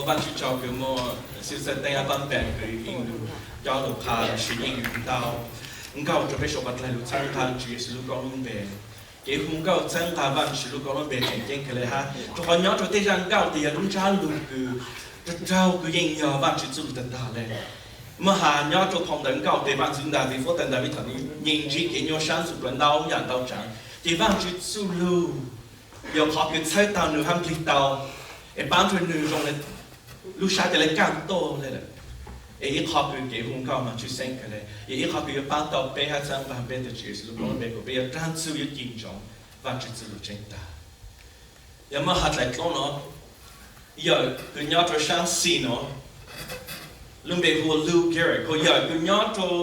Vaajtswv tsaug kws muaj xib xeeb teeb ab pab pem kws yeej lug cob lug qha lossis yeej lug ntau nkauj rua peb suav dlawg lug txhawb nqaa Tswv Yexus lub koob lub npe. Kev hu nkauj txhawb nqaa Vaajtswv lub koob lub npe tseem ceeb kawg le hab, rua qhov nyob rua tej zaaj nkauj tes yog lub ntsab lug kws rua raug kws yeej yog Vaajtswv txuj lug tag tag le. Muab has nyob rua phau ntawv nkauj tes Vaajtswv ntaag tes fuab tawm ntaag vim thaum nwg nyeem ntsib kev nyuaj sab ntxuv plawv ntau yaam ntau tsaav, ces Vaajtswv txuj lug yog qhov kws txhawb taag nwg hab nplig tau, es paab rua nwg zoo le lub sab ca le kaaj tuaj le lawm. Es ib qho kws kev hu nkauj mas tshwj xeeb kawg le, yog ib qho kws yuav paab tau peb hab txhawb nqaa peb tug Tswv Yexus lub koob lub npe kuas peb yuav dlaag txug yuav ci ntsoov Vaajtswv txuj lug tseeb tag. Yog muab has dlaim dloob no, yawm kws nyob rua saab xis no lub npe hu ua Lou Gehrig, kuas yawm kws nyob rua,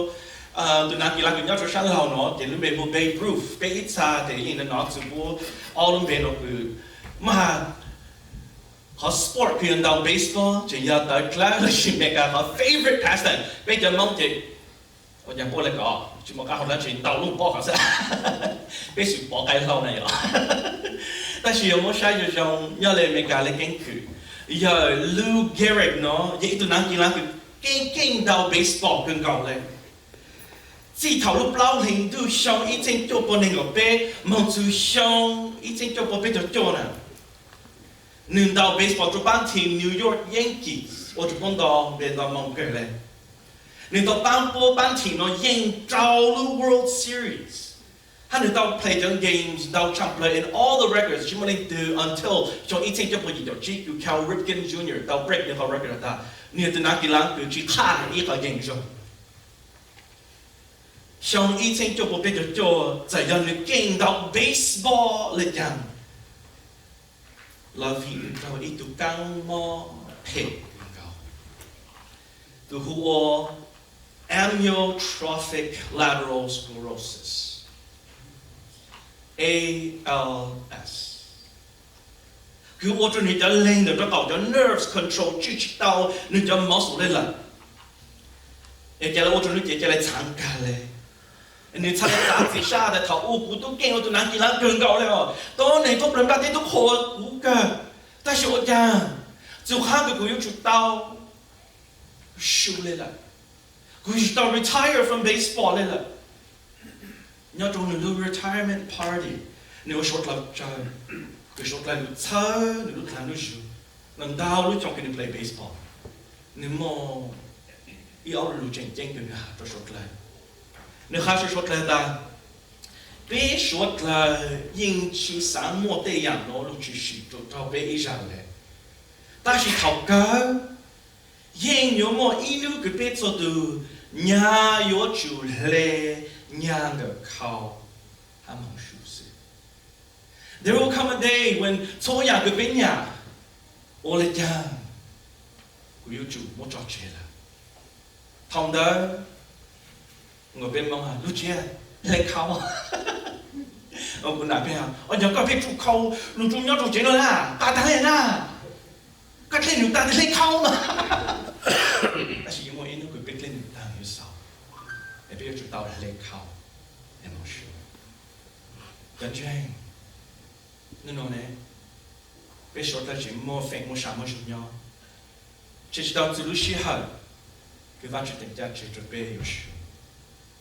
tug naav kis laa kws nyob rua saab laug no ces lub npe hu ua Babe Ruth. Peb ib txha tes yeej nov txug puab ob lub npe no kws muab has qhov sport kws yog ntaus baseball tseem yog tawv dlawb lossis Amelikas qhov favorite pastime. Peb cov Moob ces ua caag puab le kov tsi muaj qab hau dlawb tseem ntaus lub pob ko xwb. Peb xwm pov qai hlau na yom. Tab sis yog muab saib zoo zoo nyob le Amelikas le keeb kwm, yawm Lou Gehrig no yog ib tug naav kis laa kws keej keej ntaus baseball kawg nkaus le. Txij thaum lub plaub hlis ntuj xyoo ib txheej cuaj pua neeg nkaum peb moog txug xyoo ib txheej cuaj pua peb caug cuaj na, nwg ntaus baseball rua paab team New York Yankees ua rua puab nto npe nto moo kawg le. Nwg tau paab puab paab team no yeej rau lub World Series, hab nwg tau play cov games ntau tshaj plawg and all the records tsi muaj leej twg until xyoo ib txheej cuaj pua yim caum tsib kws Cal Ripken Junior tau break nwg qhov record has tas nwg yog tug naav kis laa kws tsi qhaj ib qhov game zoo. Xyoo ib txheej cuaj pua peb caug cuaj txawm yog nwg keej ntaus baseball le caag los vim nwg raug ib tug kaab mob phem nkaus kws hu ua amyotrophic lateral sclerosis, A L S, kws ua rua nwg cov leeg ntawm rau qaum cov nerves control tswj tsi tau nwg cov muscle le lawm. Es ca le ua rua nwg ces ca le txhaav kag le. Nwg txhaj le txav txim sab tas thaum u kuv tub keej ua tug naav kis laa kawg nkaus le os, tuab neeg tuab plawg nplaj teb tub qhuas kuv kawg, tab sis ua caag txug qhov kws kuv yuav tsum tau su le lawm, kuv yuav tsum tau retire from baseball le lawm. Nyob rua nwg lub retirement party, nwg ua suav dlawg tsawg, kws suav dlawg lug txhawb nwg lub dlaag lub zug. Ntau lub xyoo kws nwg play baseball, nwg muaj ib ob lu lug tseem ceeb kws nwg has rua suav dlawg. Nwg has rua suav dlawg tas, peb suav dlawg yeej tsi xaav muaj tej yaam nuav lug tshwm sim rua raug peb ib zag le. Tab sis thaum kawg yeej yuav muaj ib nub kws peb txhua tug nyag yuav tsum hle nyag nkawm khau hab moog su xwb. There will come a day when txhua yaam kws peb nyam, ua le caag kuv yuav tsum muab tso tseg lawm. Thaum ntawd peb Moob has lub tsiab hle khau. Kuv nam peb has, ua caag koj pheej tsuj khau lug tsuj nyob rua tsev nuav na, tas tag le na. Koj dlej num taag tes hle khau mas. Tab sis yuav muaj ib nub kws peb dlej num taag yuav xaus, es peb yuav tsum tau hle khau. Cov ntseeg, nub nua ne, peb suav dlawg tseem muaj feem muaj sam muaj zug nyob, tseem tsi tau txug lub sij hawm kws Vaajtswv teem caaj tseg rua peb yuav su.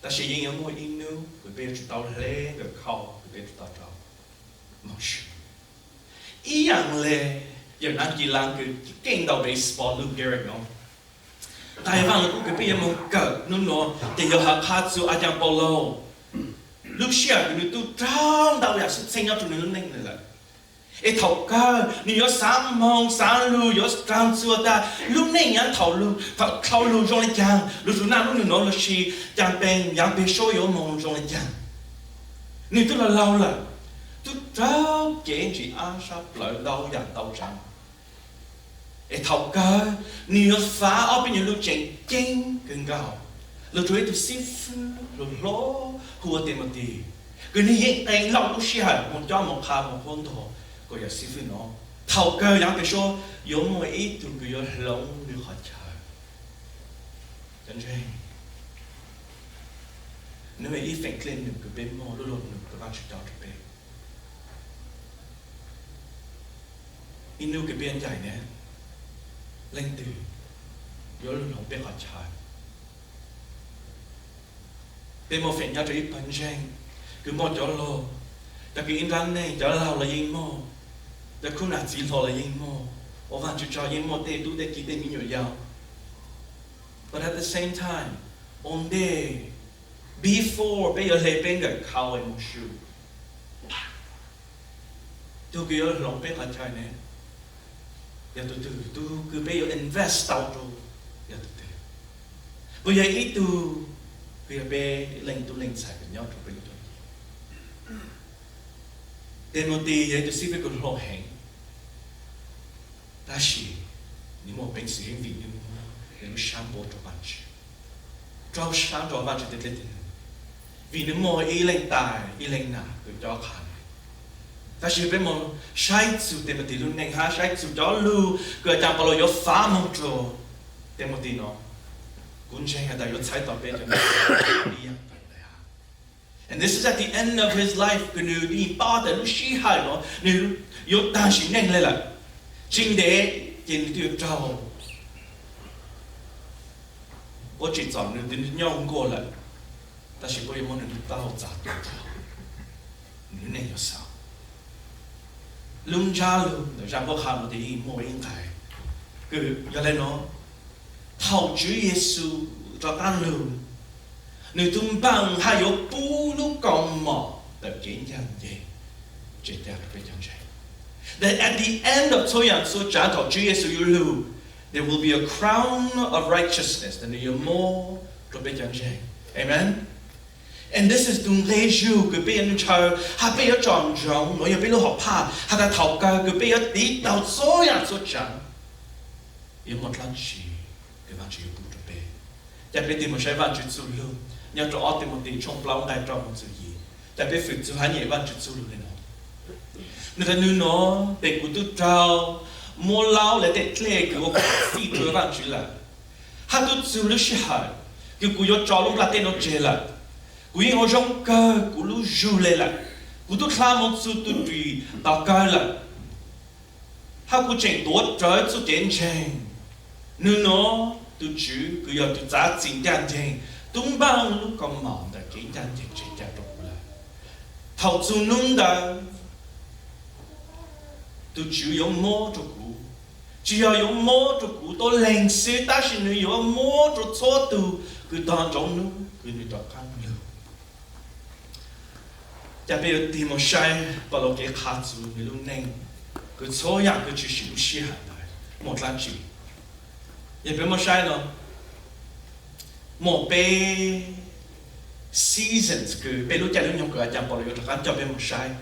Tab sis yeej yuav muaj ib nub kws peb yuav tsum tau hle nkawm khau kws peb tsum tau rov moog su. Ib yaam le yawm naav kis laa kws keej ntaus baseball Lou Gehrig no, qai vaaj lug kub kws peb yuav moog kawm nub nua tes yuav has qha txug a caag Paulus lub sij hawm kws nwg tub raug ntau yaam xwm txheej nyob rua nwg lub neej le lawm. Es thaum kawg nwg yuav xaav moog xaav lug yuav raug txug tas lub neej nyaav dhau lug zoo le caag, lug tug naj lub nub nua lossis caag peg nyaav peg suab yuav moog zoo le caag. Nwg tub laug laug lawm, tub raug kev ntsis ab sab plawv ntau yaam ntau tsaav. Es thaum kawg nwg yuav faav ob peb nyuas lub tseem ceeb kawg nkaus lug rua ib tug xib fwb hluas hluas hu ua Timothy, kws nwg yeej qee lub sij hawm moog cob moog qha moog huab ntog kuas yog xib fwb no. Thaum kawg nyaav peg suab yuav muaj ib tug kws yuav hloov nwg qhov chaw. Cov ntseeg, nub ib feem dlej num kws peb muaj, lub luag num kws Vaajtswv coj rua peb, ib nub kws peb ncaim ne, Leej twg yuav hloov peb qhov chaw? Peb muaj feem nyob rau ib pawg ntseeg kws muaj cov lug, cov kws ib nrab neeg, cov laug los yeej muaj, cov khub nam txiv hluas los yeej muaj, uas Vaajtswv tso yeej muaj tej tub tej ki tej me nyuam yaus. But at the same time, ua ntej, before peb yuav hle peb nkawm khau es mus su, tug kws yuav hloov peb qhov chaw ne yog tug twg? Tug kws peb yuav invest tau rau yog tug twg? Puas yog ib tug kws yog peb leej tub leej ntxhais kws nyob rau peb lub roob? Timothy yog ib tug xib fwb kws hlob heev, tab sis nws muaj peev xwm heev vim nws muab nws lub sab npuab rau Vaajtswv, rau sab rau Vaajtswv tej dlej tej num, vim nws muaj ib leej tais ib leej nam kws cob qha nws. Tab sis peb mus saib txug Timothy lub neej hab saib txug cov lug kws Caas Paulus yuav fav moog rua Timothy no, kuv ntseeg has tas yuav txhais tau peb cov ntseeg ib yaam nkaus le hab. And this is at the end of his life, kws nws yeej paub tas lub sij hawm no nws yuav taag sim neej le lawm. Tsis ntev ces nws twb yuav raug puab tsim txom, nws twb nyooj nkuaj lawm, tab sis puab yuav muab nws lub taub hau txav tuag, nws lub neej yuav xaus. Lub ntsab lug ntawm zaj npuab qha no ces yeej muaj ib nqai kws yog le no: thaum Tswv Yexus rov qaab lug, nws tug npaaj hab yuav pub lub kaus mom ntawm kev ncaj ncees tseem ceeb rua peb cov ntseeg. That at the end of txhua yaam txhua tsaav, thaum Tswv Yexus yuav lug, there will be a crown of righteousness, nws yuav muab rua peb cov ntseeg. Amen. And this is tug nqe yug kws peb yuav ntshaw hab peb yuav tsom ntsoov, nuav yog peb lub hom phaj has tas thaum kawg kws peb yuav tiv taug txhua yaam txhua tsaav, yuav muaj dlaab tsi kws Vaajtswv yuav pub rua peb. Ca peb tig mus saib Vaajtswv txuj lug nyob rau ob Timothy tshooj plaub nqai rau moog txug yim. Ca peb fwm txug hab nyem Vaajtswv txuj lug le no: Nwg tas nwg nuav tes kuv tub raug muab laub le tej dlej kws ua kuv fij rua Vaajtswv lawm, hab tub txug lub sij hawm kws kuv yuav tso lub nplaj teb nuav tseg lawm. Kuv yeej ua zoo kawg kuv lub zug le lawm. Kuv tub dlha moog txug tug ris tos kawg lawm, hab kuv tseem tuav rawv txuj kev ntseeg. Nwg nuav tug Tswv kws yog tug txav txim ncaj nceeg tub npaaj lub kaus mom ntawm kev ncaj nceeg tseem ceeb rua kuv lawm. Thaum txug nub ntawd, tug Tswv yuav muab rua kuv, tsi yog yuav muab rua kuv tuab leeg xwb, tab sis nwg yuav muab rua txhua tug kws tog nroo nub kws nwg rov qaab lug. Ca peb yuav tig mus saib Paulus kev qha txug nwg lub neej, kws txhua yaam kws tshwm sim lub sij hawm ntawd muaj dlaab tsi. Yog peb muab saib no, muaj peb seasons kws peb lub caij lub nyoog kws Caas Paulus yuav rov qaab coj peb mus saib.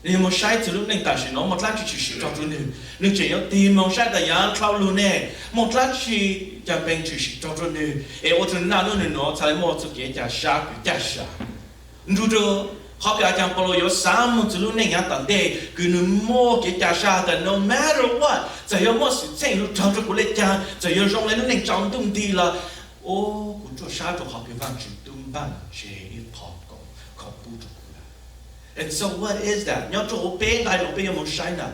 Nwg yuav mus saib txug lub neej tam sim no muaj dlaab tsi tshwm sim rua rua nwg. Nwg tseem yuav tig mus saib tas yaav dlhau lug ne, muaj dlaab tsi campaign tshwm sim rua rua nwg es ua rua naj nub nwg nuav txhad le muaj txuj kev ca sab kws ca sab. Nrug rua qhov kws Caas Paulus yuav xaav moog txug lub neej yaav tom ntej kws nwg muaj kev ca sab tas no matter what, txawm yuav muaj xwm txheej lug raug rua kuv le caag, txawm yuav zoo le lub neej tsaus ntuj nti los, ua kuv ruaj sab rua qhov kws Vaajtswv tub npaaj tseg ib qho khoom pub rua kuv lawm. And so what is that? Nyob rua peb nqai nuav peb yuav mus saib ntawm,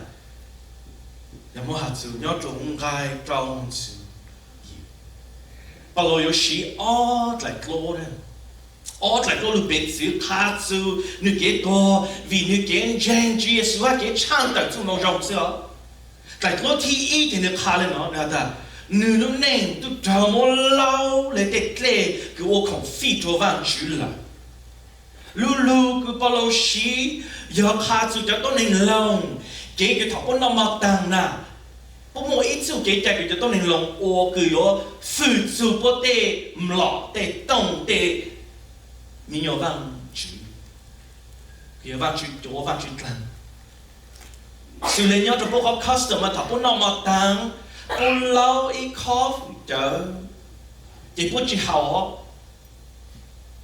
yog muab has txug nyob rua nqai rau moog txug, Paulus yuav siv ob dlaim dluab, ob dlaim dluab lug piv txwv qha txug nwg kev tuag vim nwg kev ntseeg Tswv Yexus hab kev tshaj tawm txuj moo zoo xwb os. Dlaim dluab thib ib ces nwg qha le no, nwg has tas nwg lub neej tub raug muab laub le tej dlej kws ua khoom fij rua Vaajtswv lawm. Lub lug kws Paulus siv yog qha txug cov tuab neeg Loos kev kws thaum puab noj mov taag na, puab muaj ib txuj kev cai kws cov tuab neeg Loos ua kws yuav fwm txug puab tej mlom tej tooj tej me nyuam vaajtswv, kws yog vaajtswv cuav vaajtswv dlaag. Xws le nyob rua puab qhov custom mas thaum puab noj mov taag, puab laub ib khob cawv, ces puab tsi haus os.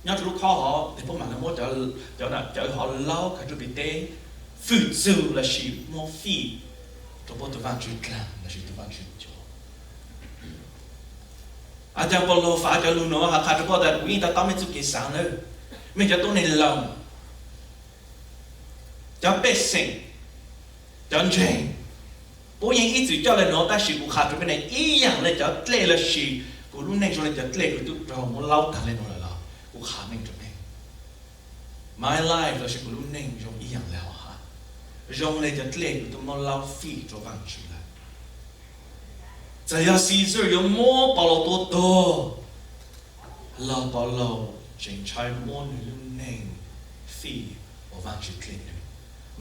Nyob rua lub khob hov tes puab mam le muab cov nam cawv hov laub kag rua pem teb, fwm txug lossis muab fij rua puab tug vaajtswv dlaag lossis tug vaajtswv cuav. Caas Paulus fav cov lug nuav has qha rua puab tas kuv yeej to taub mej txuj kev xaav lawm, mej cov tuab neeg Loos, cov pej xeem, cov ntseeg, Kuv yeej ib txwm coj le nuav, tab sis kuv qha rua mej ne, ib yaam le cov dlej lossis kuv lub neej zoo le cov dlej kws tub raug muab laub taag le nuav lawm los kuv qha meej rua mej, my life lossis kuv lub neej zoo ib yaam le hov hab, zoo le cov dlej kws tub muab laub fij rua Vaajtswv lawm. Txawm yog Caesar yuav muab Paulus tua tuag los Paulus tseem ntshai muab nwg lub neej fij ua Vaajtswv dlej nwg.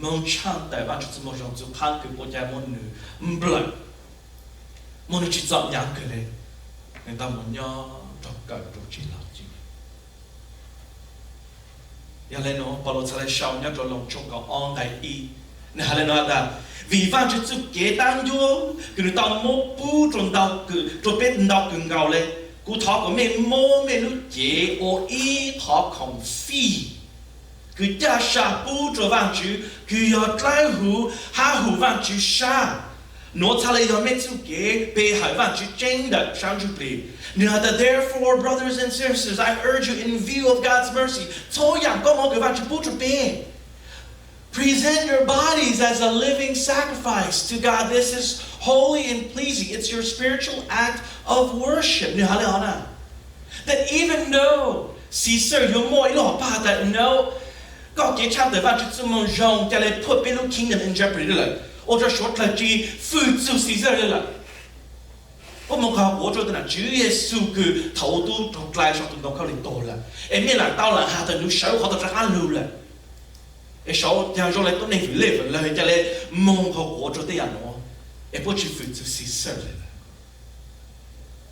Moog tshaaj tawm Vaajtswv txuj moo zoo txug qhaab kws puab ca muab nwg nplawm, muab nwg tsi txom nyam kawg le, nwg tau moog nyob raug kawm rua tsev loj cwj. Yog le nuav Paulus txhad le sau nyob rua Loos tshooj kaum ob nqai ib, nwg has le nuav has tas, vim Vaajtswv txuj kev taab ncuab kws nwg tau muab pub rua peb ntau kws nkaus le, kuv thov kom mej muab mej lub cev ua ib qhov khoom fij kws caj sa pub rua Vaajtswv kws yog dlawb huv hab hum Vaajtswv sab. Nuav txhad le yog mej txuj kev pe hawm Vaajtswv tseeb ntawm sab ntsuj plig. Nwg has tas, therefore, brothers and sisters, I urge you in view of God's mercy, txhua yaam koob moov kws Vaajtswv pub rua peb, present your bodies as a living sacrifice to God. This is holy and pleasing. It's your spiritual act of worship. Nwg has le hov na, that even though Caesar yuav muaj ib lub hom phaj has tas, no, koj kev tshaaj tawm Vaajtswv txuj moo zoo ca le phuam peb lub kingdom in jeopardy lawm, ua rua suav dlawg tsi fwm txug Caesar le lawm. Puab moog qha quav rua tug nam Tswv Yexus kws thaum tub raug dlai sau tus ntoo khaub lig tuag lawm, es mej lam tau lam has tas nwg sawv qhov tau rov qaab lug lawm. Es sau ca zoo le tuab neeg fwm lej fwm lawg ca le moog qha quav rua tej yaam nuav, es puab tsi fwm txug Caesar le lawm.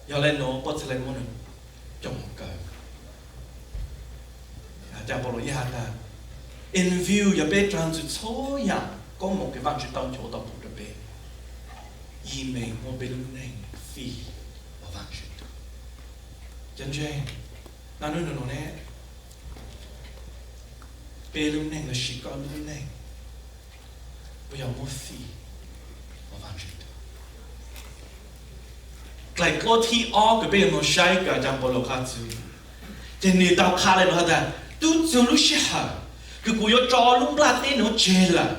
Yog le nuav puab txhad le muab nwg coj moog kaw. Caag Paulus yeej has tas, in view yog peb rag ntxwg txhua yaam koob moov kws Vaajtswv tau nchuav tau pub rua peb, ye meej muab peb lub neej fij ua Vaajtswv tug. Cov ntseeg, naj nub nub nuav ne, peb lub neej lossis koj lub neej puas yog muab fij ua Vaajtswv tug? Dlaim dluab thib ob kws peb yuav moog saib kws caag Paulus qha txug, ces nwg tau qha le nuav has tas, tub txug lub sij hawm kws kuv yuav tso lub nplaj teb nuav tseg lawm.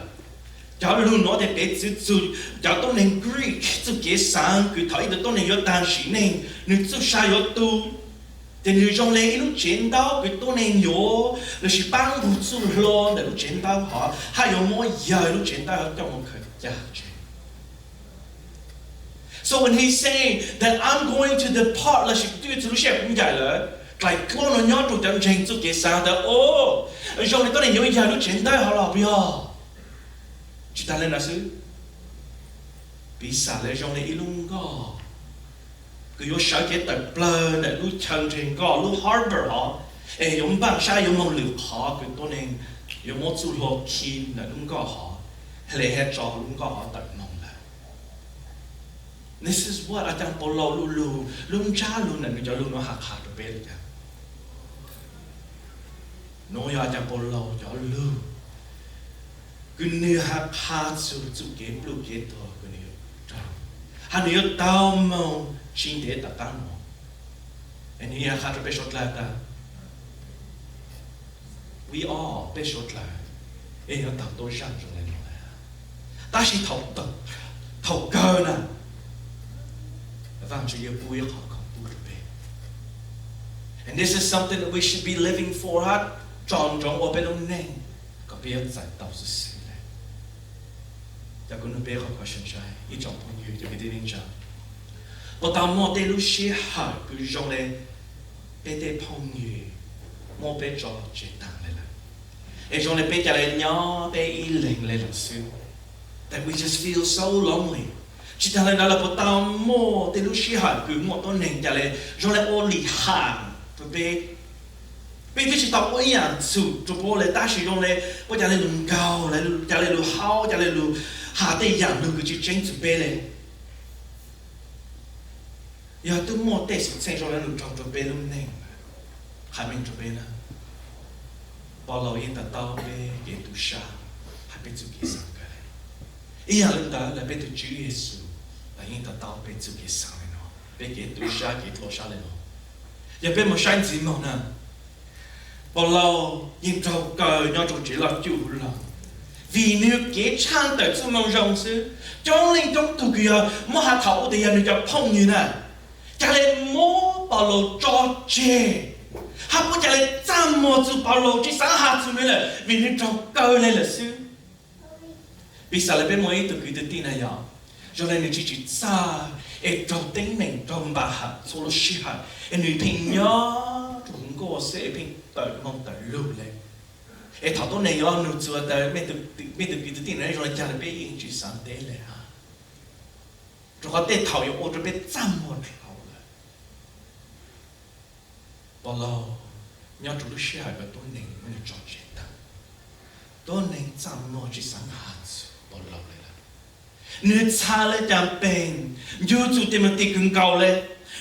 Cov lug nuav tes piv txwv txug cov tuab neeg Greek txuj kev xaav kws thaum ib tug tuab neeg yuav taag sim neej, nwg txuj sa yuav tu, ces nwg zoo le ib lub tsev ntaub kws tuab neeg yuav, lossis paab nqug txuj hlua ntawm lub tsev ntaub hov, hab yuav muab yawg lub tsev ntaub hov coj moog khaws ca tseg. So when he's saying that I'm going to depart, lossis kuv twb txug lub sij hawm kuv ncaim lawm, dlaim dluab nuav nyob rua cov ntseeg txuj kev xaav tas, o, zoo le tuab neeg yuav yawg lub tsev ntaub hov los puas yog? Tsi taag le nuav xwb, piv xam le zoo le ib lub nkoj kws yuav sawv kev tawm plawg ntawm lub chaw nreg nkoj lub harbour hov, es yuav npaaj sab yuav moog lwm qhov kws tuab neeg yuav muab txuj hlua khi ntawm lub nkoj hov, hle hab tso lub nkoj hov tawm moog lawm. This is what a caag Paulus lub lug, lub ntsab lug ntawm nwg cov lug nuav has qha rua peb le caag. Nuav yog a caag Paulus cov lug kws nwg has qha txug txuj kev nplua kev tuag kws nwg yuav raug, hab nwg yuav tau moog tsi ntev tom qaab nuav. Es nwg has qha rua peb suav dlawg tas, we all, peb suav dlawg, es yuav taug tuab zaaj zoo le nuav. Tab sis thaum kawg na, Vaajtswv yuav pub ib qhov khoom pub rua peb. And this is something that we should be living for, hab tsom ntsoov ua peb lub neej kom peb yuav txais tau xwb xwb le. Cov kuv nug peb qhov kho sai, ib tsoom phooj ywg, cov kwv tij neej tsa, puas tau muaj tej lub sij hawm kws zoo le peb tej phooj ywg muab peb tso tseg taag le lawm, es zoo le peb ca le nyob peb ib leeg le lawm xwb, that we just feel so lonely? Tsi taag le ntawd los puas tau muaj tej lub sij hawm kws muaj tuab neeg ca le zoo le ua lim ham rua peb, peb twb tsi tau ua ib yaam txhum rua puab le, tab sis zoo le puab ca le lug nkaug, ca le lug haub, ca le lug has tej yaam lug kws tsi tseeb txug peb le. Yog twb muaj tej xwm txheej zoo le nuav raug rua peb lub neej, qha meej rua peb na, Paulus yeej to taub peb kev tu sab hab peb txuj kev xaav kawg le. Ib yaam le ntawd los peb tug Tswv Yexus los yeej to taub peb txuj kev xaav le nuav, peb kev tu sab kev tuab sab le nuav. Yog peb moog saib ntxiv moog na, Paulus yeej raug kaw nyob rua tsev loj cuj huv lug, Vim nws kev tshaj tawm txuj moo zoo xwb, coob leej coob tug kws yog muab has thaum ub tias yog nws cov phooj ywg na, ca le muab Paulus tso tseg, hab puab ca le txaj muag txug Paulus, tsi xaav has txug nws lawm vim nws raug kaw le lawm xwb. Piv xam le peb muaj ib tug kwv tug tij na yog, zoo le nws tsi tsim txaj es raug teeb meem raug npa ham txhua lub sij hawm, es nws pheej nyob rua huv nkuaj xwb es pheej tawm moog tawm lug le. Es thaum tuab neeg yuav lug txug tas, mej tug kwv tug tij no zoo le caag le peb yeej tsi xaav teb le hab, rua qhov tej thaum yuav ua rua peb txaj muag dhau lawm. Paulus nyob rua lub sij hawm kws tuab neeg muab nws tso tseg tag, tuab neeg txaj muag tsi xaav has txug Paulus le lawm. Nws txha le campaign, ncu txug Timothy kawg nkaus le.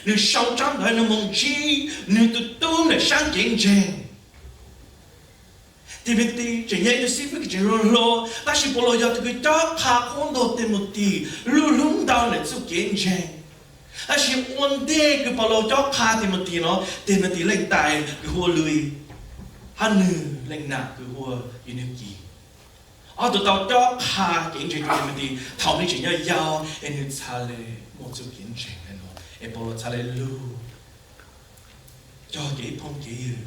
Nws sau tsab ntawv, nws moog ntsib nws tug tub ntawm saab kev ntseeg. Timothy tseem yog ib tug xib fwb kws tseem hluas hluas, tab sis Paulus yog tug kws cob qha qhuab ntuas Timothy lug hlub ntau ntawm txuj kev ntseeg. Tab sis ua ntej kws Paulus cob qha Timothy no, Timothy leej tais kws hu ua Louis, hab nwg leej nam kws hu ua Eunice, ob tug tau cob qha kev ntseeg rua Timothy thaum nws tseem nyob yau es nws txha le muaj txuj kev ntseeg le no, es Paulus txha le lug cog kev ib phooj kev ywg,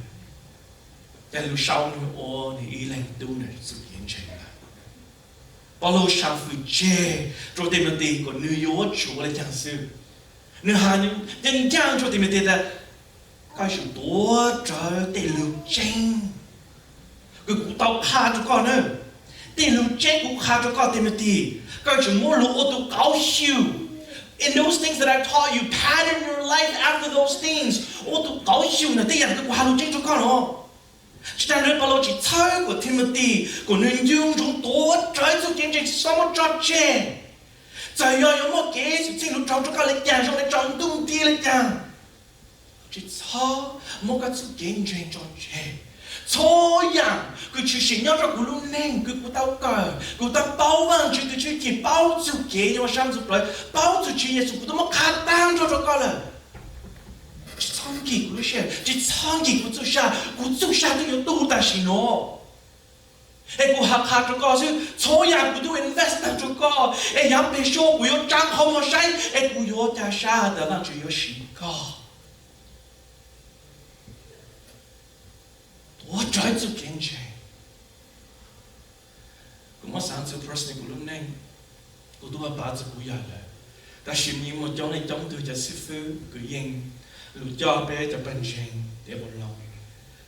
ca le lug sau nwg ua nwg ib leeg tub ntawm txuj kev ntseeg lawm. Paulus sam fwm tseg rua Timothy kuas nwg yuav tsum ua le caag xwb. Nwg has ncaaj ncaaj rua Timothy tas, koj yuav tsum tuav rawv tej lug tseeb kws kuv tau qha rua koj na. Tej lug tseeb kuv qha rua koj Timothy, koj yuav tsum muab lug ua tug qauv xyum. In those things that I taught you, pattern your life after those things. Ua tug qauv xyum ntawm tej yaam kws kuv has lug tseeb rua koj no. Tsi taag le Paulus tsi txhawb kuas Timothy kuas nwg ncu ntsoov tuav rawv txuj kev ntseeg tsi xob muab tso tseg. Txawm yog yuav muaj kev xwm txheej lug raug rua koj le caag, zoo le tsaus ntuj nti le caag, tsi txhob muab koj txuj kev ntseeg tso tseg. Txhua yaam kws tshwm sim nyob rua kuv lub neej kws kuv tau kawm, kuv tau paub Vaajtswv tug tshwj chim, paub txuj kev yuav saab txug plawv, paub txug Tswv Yexus, kuv tau muab qha taag nrho rua koj lawm. Tsi txhob nkim kuv lub sij hawm, tsi txhob nkim kuv txuj sa, kuv txuj sa twb yuav tu tam sim nuav. Es kuv has qha rua koj xwb, txhua yaam kuv tub invest taag rua koj, es yav peg suab kuv yuav tsaa qhov muag saib es kuv yuav ca sab tas Vaajtswv yuav siv koj. Tuav rawv txuj kev ntseeg. Kuv muab xaav txug personally kuv lub neej, kuv tub pab pav txug kuv yawg lawm, tab sis yeej muaj coob leej coob tug cov xib fwb kws yeej lug coj peb cov pawg ntseeg tej ua loo,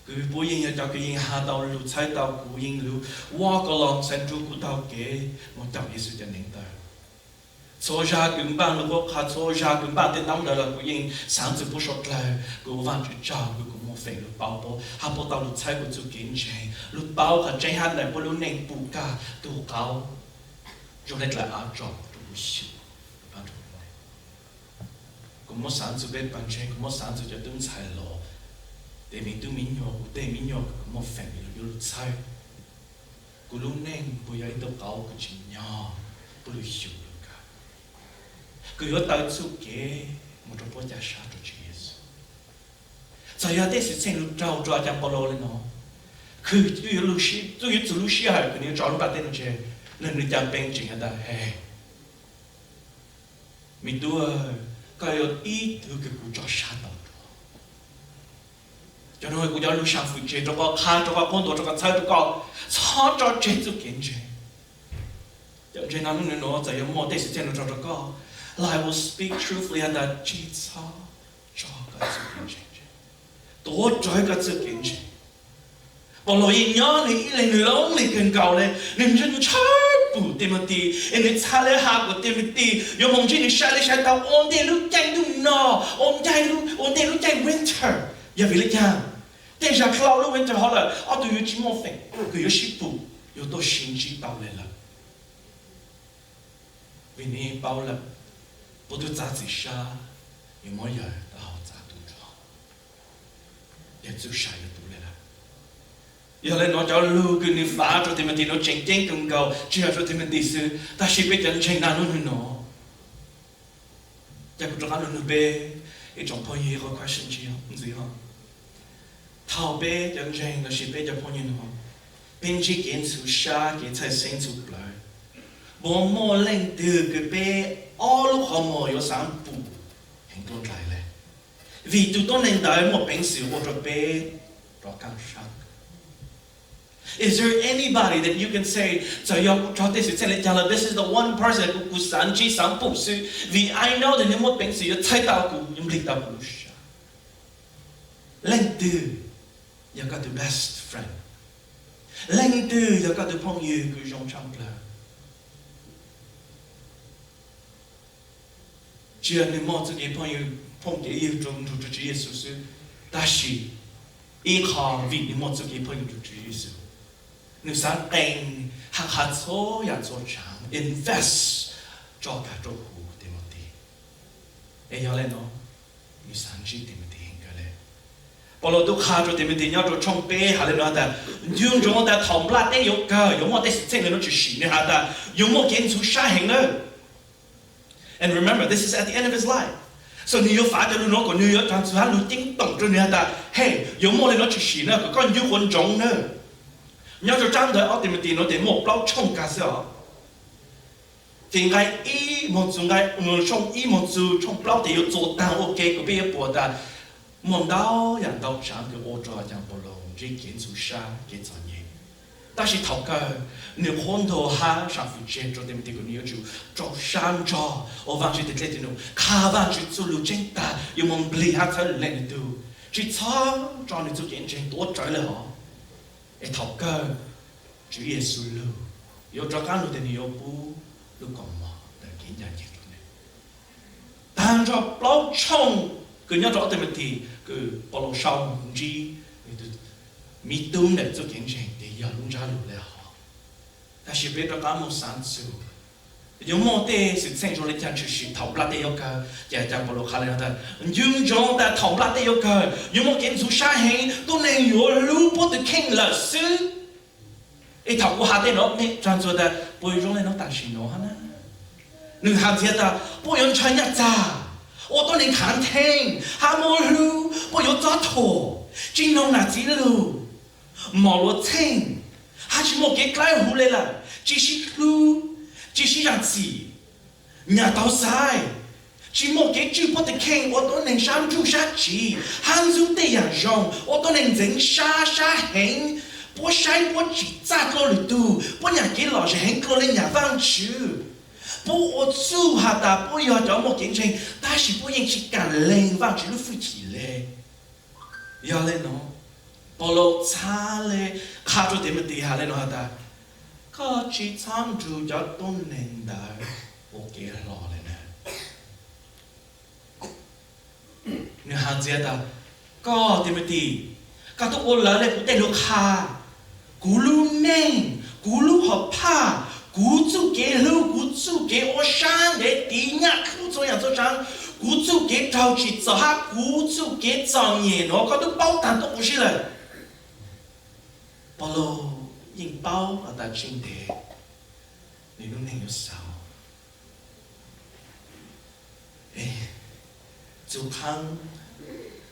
kws puab yeej yog cov kws yeej has tau lug txhawb tau kuv, yeej lug walk alongside nrug kuv taug kev moog caum Yexus cov neev taw. Txhua zag kws npaaj lug qhuab qha, txhua zag kws npaaj tej noob ntawd los kuv yeej xaav txug puab suav dlawg, kuv ua Vaajtswv tsaug kws kuv muaj feem lug paub puab, hab puab tau lug txhawb kuv txuj kev ntseeg, lug paub qhov tseeb hab ntawm puab lub neej pum kag tug qauv zoo le dlawg av tsom rua kuv xyum. Kuv muab xaav txug peb pawg ntseeg, kuv muab xaav txug cov tub ntxhais los, tej me tub me nyuam, kuv tej me nyuam kws kuv muaj feem lug yuav lug txhawb, kuv lub neej puas yog ib tug qauv kws tsim nyog puab lug xyum lug kag, kws yuav taw txuj kev moog rua puab ca sab rua Tswv Yexus. Txawm yog tej xwm txheej lug raug rua caag Paulus le no, kws txuj yuav txug lub sij hawm kws nws yuav tso lub nplaj teb no tseg, nwg, nwg ca pee tseem has tas, He, me tub, koj yog ib tug kws kuv tso sab tau dua. Cov no kuv cov lug sam fwm tseg rua koj, qha rua koj, qhuab ntuas rua koj, txhawb rua koj, txhob tso tseg txuj kev ntseeg. Cov ntseeg no hnub nuav txawm yuav muaj tej xwm txheej lug raug rua koj, I will speak truthfully has tas tsi txhob tso koj txuj kev ntseeg tseg, tuav rawv koj txuj kev ntseeg. Paulus yeej nyob nwg ib leeg lonely kawg nkaus le, nwg ntshaw ntshaw pum Timothy, es nwg txha le has kuas Timothy yuav moog ntsib nwg sai le sai tau ua ntej lub caij ntuj no, ua ntej lub caij winter. Yog vim le caag? Tej zag dlhau lub winter hov lawm ob tug yuav tsi muaj feem kws yuav sib pum, yuav tuaj sib ntsib tau le lawm. Vim nwg paub lawm, puab tub txav txim sab, yuav muab yawg tau hau txav tu nrho, yawg txuj sa yuav tu le lawm. Yog le nuav cov lug kws nwg fav rua Timothy nuav tseem ceeb kawg nkaus, tsi yog rua Timothy xwb, tab sis peb cov ntseeg naj nub nwg nuav. Ca kuv rov qab lug nug peb ib tsoom phooj ywg qhov question ntxiv hov. Thaum peb cov ntseeg lossis peb cov phooj ywg nuav Peb ntsib kev ntxhov sab, kev txhawj xeeb ntxhov plawv, puas muaj leej twg kws peb ob lub qhov muag yuav xaav pum heev dlua ndlais le? Vim tug tuab neeg ntawd muaj peev xwm ua rua peb rov qaab sab. Is there anybody that you can say, txawm yog kuv raug tej xwm txheej le caag los, this is the one person kuv, kuv xaav ntsib xaav pum xwb, vim I know that nwg muaj peev xwm yuav txhawj tau kuv, yuav nplig tau kuv lub sab. Leej twg yog koj tug best friend? Leej twg yog koj tug phooj ywg kws zoo tshaj plawg? Tsi yog nwg muaj txuj kev phooj ywg, phooj kev ywg rua, nrug rua Tswv Yexus xwb, tab sis ib qho vim nwg muaj txuj kev phooj ywg rua Tswv Yexus, nwg xaav qee hab qha txhua yaam txhua tsav, invest tso kag rua huv Timothy. Es yog le nuav, nwg xaav ntsib Timothy heev kawg le. Paulus tub qha rua Timothy nyob rua tshooj peb has le nuav has tas, ncu ntsoov tas thaum nplaj teb yuav kawg yuav muaj tej xwm txheej le nuav tshwm sim. Nwg has tas yuav muaj kev ntxhov sab heev nawb. And remember, this is at the end of his life. So nwg yuav fav cov lug nuav kuas nwg yuav rov txug hab lug ceeb toom rua nwg has tas, hey, yuav muaj le nuav tshwm sim na, kom koj ncu ua ntsoov nawb. Nyob rua tsab ntawv ob Timothy nuav tes muaj plaub tshooj kag xwb os. Ces nqai ib moog txug nqai, tshooj ib moog txug tshooj plaub tes yuav txuas taag ua ke kuas peb yuav pum tas muaj ntau yaam ntau tsaav kws ua rua caag Paulus ntsib kev ntxhov sab kev txom nyem. Tab sis thaum kawg nwg qhuab ntuas hab sam fwm tseg rua Timothy kuas nwg yuav tsum rau sab nrog ua Vaajtswv teg dlej teg num, qha Vaajtswv txuj lug tseeb tag, yuav moog nplig hab txhawb lees nwg tug, tsi txhob tso nwg txuj kev ntseeg tuav rawv le hov. Es thaum kawg Tswv Yexus lug yuav rov qaab lug tes nwg yuav pub lub kaus mom ntawm kev ncaj nceeg rua nwg. Taag nrho plaub tshooj kws nyob rua ob Timothy kws Paulus sau moog ntsib nwg tug miv tub ntawm txuj kev ntseeg tes yog lub ntsab lug le hov. Tab sis peb rov qaab moog xaav txug yuav muaj tej xwm txheej zoo le caag tshwm sim thaum nplaj teb yuav kawg. Ces caag Paulus qha le nuav tas, ncu ntsoov tas thaum nplaj teb yuav kawg yuav muaj kev ntxhov sab heev, tuab neeg yuav hlub puab tug kheej lawm xwb. Es thaum kuv has tej nuav mej rag ntxuag tas puas zoo le nuav tam sim nuav hab na? Nwg has ntxiv tas puab yuav ntshaw nyaj txag, ua tuab neeg khav theej hab muab hlub, puab yuav txob thuam, tsi noog nam txiv lug, mom luav txheej, hab tsi muaj kev dlawb huv le lawm, tsi sib hlub, tsi sib zam txim, nyam taug xaiv, tsi muaj kev tswj puab tug kheej, ua tuab neeg sab ntsuj sab tsiv hab ntxub tej yaam zoo, ua tuab neeg ntxeev sab sab heev. Puab saib puab tsim txaj dlua lwm tug, puab nyam kev lom zem heev dlua le nyam Vaajtswv. Puab ua txuj has tas puab yog cov muaj kev ntseeg, tab sis puab yeej tsi kaam lees Vaajtswv lub fwj chim le. Yog le nuav, Paulus txhad le qha rua Timothy has le nuav has tas, koj tsi txhob nrug cov tuab neeg ntawd ua kev hlo le na. Nwg has ntxiv tas, koj Timothy, koj tub ua lawv le kuv tej lug qha, kuv lub neej, kuv lub hom phaj, kuv txuj kev hlub, kuv txuj kev ua sab ntev tiv nyaj hlub txhua yaam txhua tsaav, kuv txuj kev raug tsim txom hab kuv txuj kev txom nyem nuav koj tub paub taag tuab quas sib lawm. Paulus yeej paub has tas tsi ntev nwg lub neej yuav xaus. Txuj khaab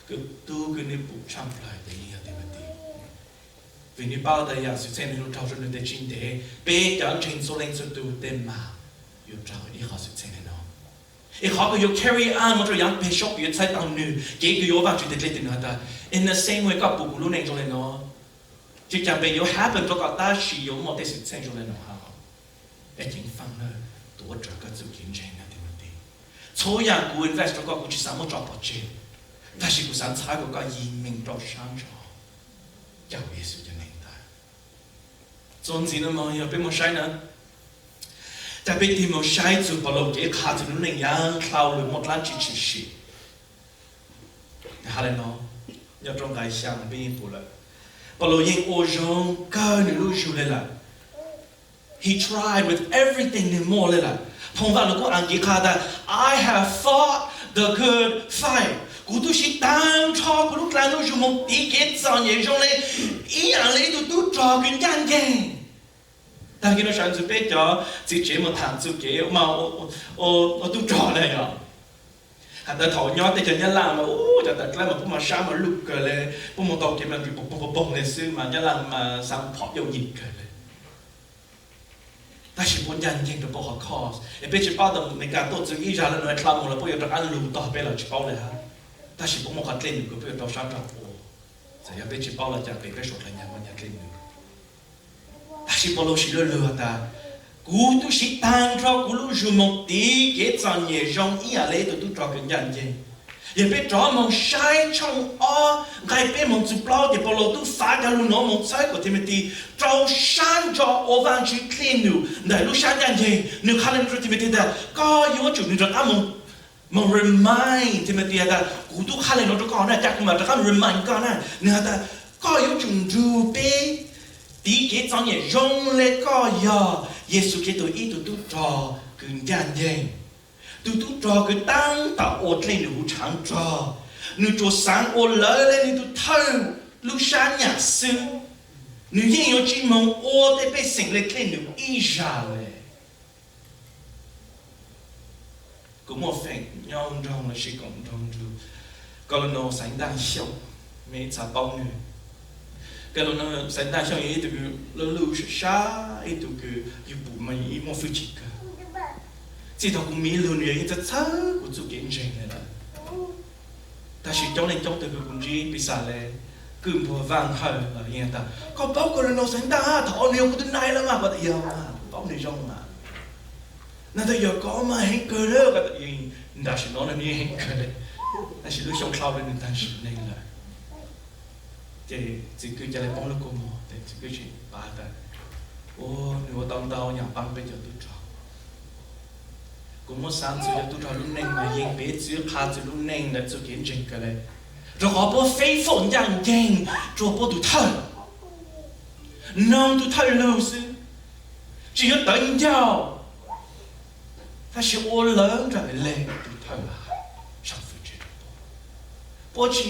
kws tub kws nwg pum tshaj plawg tes yeej yog Timothy, vim nwg paub tas yaam xwm txheej nwg lug raug rua nwg tes tsi ntev, peb cov ntseeg txhua leej txhua tug tej mas yuav raug ib qho xwm txheej le nuav. Es qhov kws yuav carry on moog rua yaav peg saub kws yuav txhawb tau nwg, kev kws yuav ua Vaajtswv teg dlej teg num has tas, in the same way koj pum kuv lub neej zoo le nuav, tsi caag peb yuav happen rua koj tab sis yuav muaj tej xwm txheej zoo le nuav hab. Es ceev faj na, tuav rawv koj txuj kev ntseeg na Timothy. Txhua yaam kuv invest rua koj kuv tsi xaav muab tso pov tseg, tab sis kuv xaav txhawb kom koj yig meej rau sab nrho caum Yexus cov neeg ntawd. Txuas ntxiv nuav moog yog peb moog saib na, tas peb tig moog saib txug Paulus kev qha txug nwg lub neej yaav dlhau lug muaj dlaab tsi tshwm sim. Has le nuav, nyob rua nqai xyaa peb yeej pum lawm, Paulus yeej ua zoo kawg nwg lub zug le lawm. He tried with everything nwg muaj le lawm. Phoo Vajluskub Askiv qha tas, I have fought the good fight. Kuv tub siv taag nrho kuv lub dlaag lub zug moog tiv kev txom nyem zoo le ib yaam le ib tug tub rog kws ncaj nceeg. Taag kis nuav sawv ntxuv peb cov txiv tsev moog thaam txuj kev mas ua tub rog na yog. Has tas thaum nyob teb chaws Nyab Laj mas ua cov tawm dlaab mas puab mas sab mas luj kawg le, puab moog tau kev mas pog pog pog le xwb mas Nyab Laj mas xaav phom yauj yim kawg le. Tab sis puab ncaaj nceeg rua puab qhov cause, es peb tsi paub tas Amelikas tuaj txug ib zag le nuav dlhau moog los puab yuav rov qaab lug tog peb los tsi paub le hab. Tab sis puab muaj qhov dlej num kws puab yuav rau sab rau ua. Txawm yog peb tsi paub los caag peb suav dlawg nyag muaj nyag dlej num. Tab sis Paulus siv lug lug has tas, kuv tub siv taag nrho kuv lub zug moog tiv kev txom nyem zoo ib yam le ib tug tub rog kws ncaaj nceeg. Yog peb rov moog saib tshooj ob nqai peb moog txug plaub ces Paulus tub fav cov lug nuav moog txhawb kuas Timothy rau sab ntso ua Vaajtswv dlej num ntawm lub sab ncaaj nceeg. Nwg qha le nuav rua Timothy tas koj yuav tsum, nwg rov qaab moog, moog remind Timothy has tas kuv tub qha le nuav rua koj na, ca kuv mam rov qaab remind koj na. Nwg has tas koj yuav tsum nrug peb tiv kev txom nyem zoo le koj yog Yexus Khetos ib tug tub rog kws ncaaj nceeg, tug tub rog kws taab tom ua dlej num huv tshaav rog. Nwg tsuas xaav ua lawv le nwg tug thawj lub sab nyam xwb. Nwg yeej yuav tsi moog ua tej pej xeem le dlej num ib zag le. Kuv muaj feem nyob nroog los sis koom nroog nrug Colonel Xaiv Ntaaj Xyooj, mej ib txha paub nwg. Colonel Xaiv Ntaaj Xyooj yog ib tug kws luj luj sab sab, ib tug kws yug pum mas yug ib muaj fwj chim kawg. Txij thaum kuv miv lug nwg yog ib txha txhawb kuv txuj kev ntseeg le lawm. Tab sis coob leej coob tug kws kuv ntsib piv xam le Kwj Npuag Vaaj Hawj los yeej tas koj paub Colonel Xaiv Ntaaj, thaum ub nwg yog kuv tug nai lawm mas. Kuv tas yog mas, kuv paub nwg zoo mas. Nwg tas yog koj mas heev kawg le. Kuv tas ntaus sim no nwg yeej heev kawg le, tab sis lub xyoo dlhau le nwg taag sim neej lawm. Ces txiv kwj ca le poob lub kua muag, ces txiv kwj tsi paub tas, ua, nwg ua tau ntau yaam paab peb cov tub rog. Kuv muab xaav txug cov tub rog lub neej mas yeej peb txwv qha txug lub neej ntawm txuj kev ntseeg kawg le, rua qhov puab faithful ncaaj nceeg rua puab tug thawj, noog tug thawj lug xwb, tsi yuav tawv ncauj, tab sis ua lawv nraag le tug thawj lug sab fwj chim. Puab tsi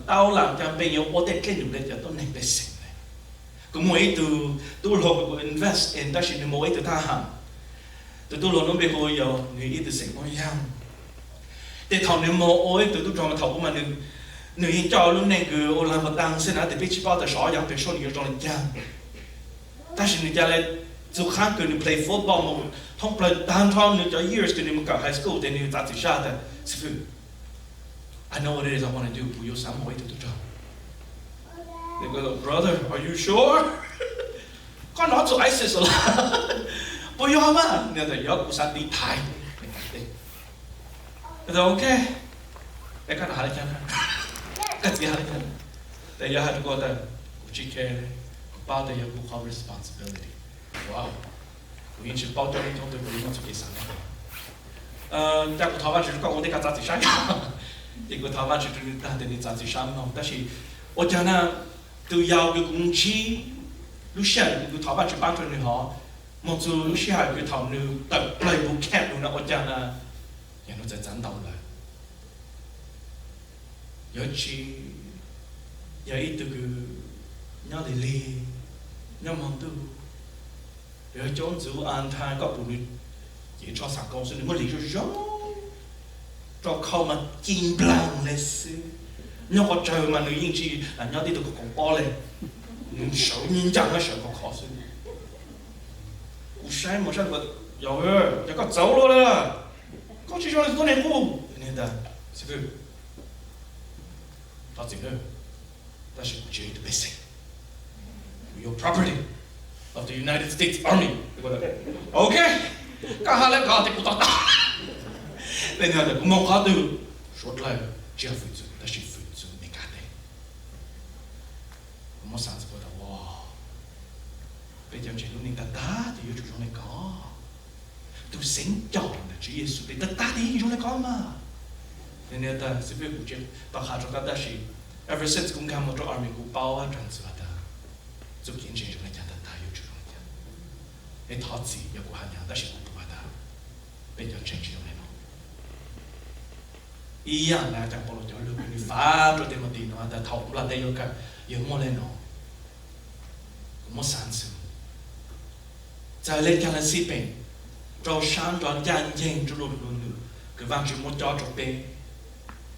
tau lam caag peb yuav ua tej dlej num le cov tuab neeg pej xeem le. Kuv muaj ib tug tub hluas kws kuv invest in, tab sis nwg moog ua ib tug thab ham. Tug tub hluas nuav npe hu yog, nwg ib tug xeem Moob Yaaj. Tej thaum nwg moog ua ib tug tub rog mas thaum ub mas nwg, nwg yeej coj lub neej kws ua laag pas taag xwb na, tes peb tsi paub tas sov yaam pem suab nwg yuav zoo le caag. Tab sis nwg ca le txug qaab kws nwg play football moog thoob plawg taag nrho nwg cov years kws nwg moog kawm high school tes nwg txav txim sab tas, xib fwb, I know what it is I want to do, kuv yuav xaav moog ua ib tug tub rog. Brother, are you sure? Koj nov txug ISIS lawm? Puas yog mas? Nwg tas yog, kuv xaav tiv thaiv. Ok, es koj has le caag? Koj txiv has le caag? Tes yog has rua kuv tas kuv tsi care, kuv paub tas yog kuv qhov responsibility. Wow, kuv yeej tsi paub coob leej coob tug kws muaj txuj kev xaav le. Ca kuv thov Vaajtswv rua koj ua ntej koj txav txim sab. Ces kuv thov Vaajtswv rua nwg taag tes nwg txav txim sab moog. Tab sis ua caag na, tug yau kws kuv ntsib, lub sij hawm kws kuv thov Vaajtswv paab rua nwg hov, moog txug lub sij hawm kws thaum nwg tawm plawg boot camp lug na, ua caag na, yog nwg txawm txav ntau lawm. Yog tsi, yog ib tug kws nyob lig lig, nyob moog ntuj, yog coob ntxuv an thai koj pum nwg ces tsho xaam koo xwb, nwg muaj lig zoo zoo, rau khau mas ci nplaag le xwb. Nyob qhov tsawg mas nwg yeej tsi nyob tib tug koom pob le, nwg sawv ncaaj ncaaj sawv khov khov xwb. Kuv saib moog saib, yog, yog koj txawv luaj le, koj tsi zoo le tuab neeg qub. Nwg tas, xib fwb, thov txim, tab sis kuv tsi yog ib tug pej xeem, kuv yog property of the United States Army. Ok, koj has le koj tes kuv to taub. Tej no tas kuv moog qhov twg, suav dlawg tsi yog fwm txug tab sis fwm txug Amelikas teb. Kuv muab xaav txug kuv tas, ua, peb cov ntseeg lub neej tag tag tes yuav tsum zoo le koj. Tug xeev caum ntawm Tswv Yexus tes tag tag tes yeej zoo le koj mas. Nwg tas, xib fwb, kuv tsi tau has rua koj tab sis ever since kuv nkaag moog rua army kuv paub dlaag txug has tas txuj kev ntseeg zoo le caag tag tag yuav tsum zoo le caag. Es thov txim yog kuv has nyaav tab sis kuv pum has tas peb cov ntseeg tsi zoo le no. Ib yaam le caag Paulus cov lug kws nwg fav rua Timothy no tas thaum kuv lug teb yuav kawm, yog muaj le no. Kuv muab xaav txug, txawm le caag le xij peem, rau sab nrug ncaaj nceeg rua luag lug num kws Vaajtswv muab cob rua peb.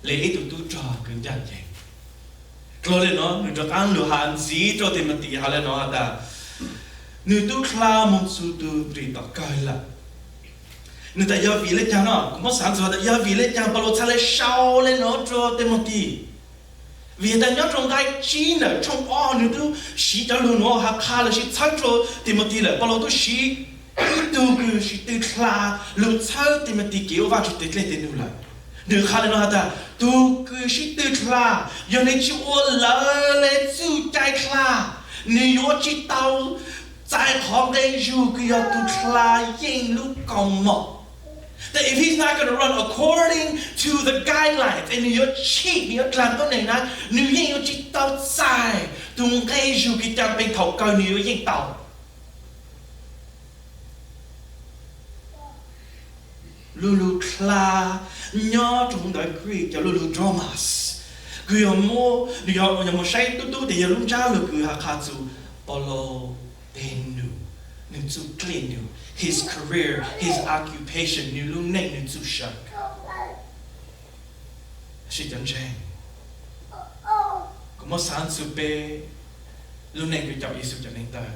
li ib tug tub rog kws ncaj ncees. Dlhau li no nws rov qab lug has ntxiv rua Timothy has le no has tas, nws tub dlha moog txug tug nrim tom kawg lawm. Nws tas yog vim le caag no? Kuv muab xaav txug tas yog vim le caag Paulus txhaj le sau le no rua Timothy. Vim has tas nyob rua nqai tsib ntawm tshooj ob nws tub siv cov lug nuav has qha lossis txhawb rua Timothy lawm. Paulus tub siv ib tug kws siv tw dlha lug txhawb Timothy kev ua Vaajtswv teg dlej teg num lawm. Nws qha le no has tas tug kws siv tw dlha, yog nws tsi ua lawv le txuj cai dlha, nws yuav tsi tau txais qhov nqe zug kws yog tug dlha yeej lub kaus mom. That if he's not gonna run according to the guidelines, es nws yuav tshim, nws yuav dlaag tuab neeg na, nws yeej yuav tsi tau txais tug nqe zug kws caa peeg thaum kawg nws yuav yeej tau. Lu lug dlha nyob rua ntawv Greek cov lu lug dromos, kws yog muab, yog moog saib tub tub tes yog lub ntsab lug kws has qha txug Paulus teg num, nws txuj dlej num, his career, his occupation, nws lub neej nws txuj sa. Tab sis cov ntseeg, kuv muab xaav txug peb lub neej kws caum Yexus cov neeg tawg,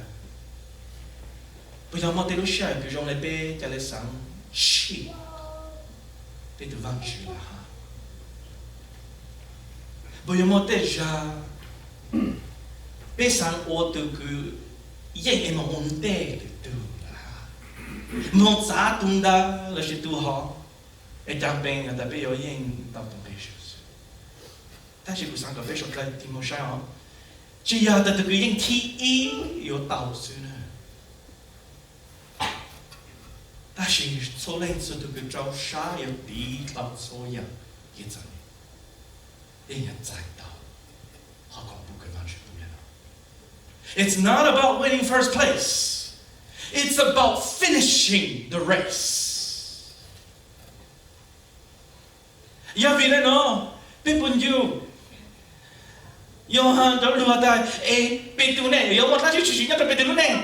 puas yog muaj tej lub sij hawm kws zoo le peb ca le xaav tshim peb tug Vaajtswv lawm hab? Puas yog muaj tej zag peb xaav ua tug kws yeej es moog ua ntej lwm tug lawm hab? Moog txav tug ntawd lossis tug hov, es caa peeg has tas peb yuav yeej tau tug nqe zug xwb. Tab sis kuv xaav kom peb suav dlawg tig moog saib os, tsi yog tas tug kws yeej thib ib yuav tau xwb na. Tab sis txhua leej txhua tug kws rau sab yuav tiv tau txhua yaam kev txom nyem, yeej yuav txais tau qhov koom pub kws Vaajtswv pub le no. It's not about winning first place. It's about finishing the race. Yog vim le no, peb puas ncu, yog has cov lug has tas, es Petus ne yuav muaj dlaab tsi tshwm sim nyob rua Petus lub neej?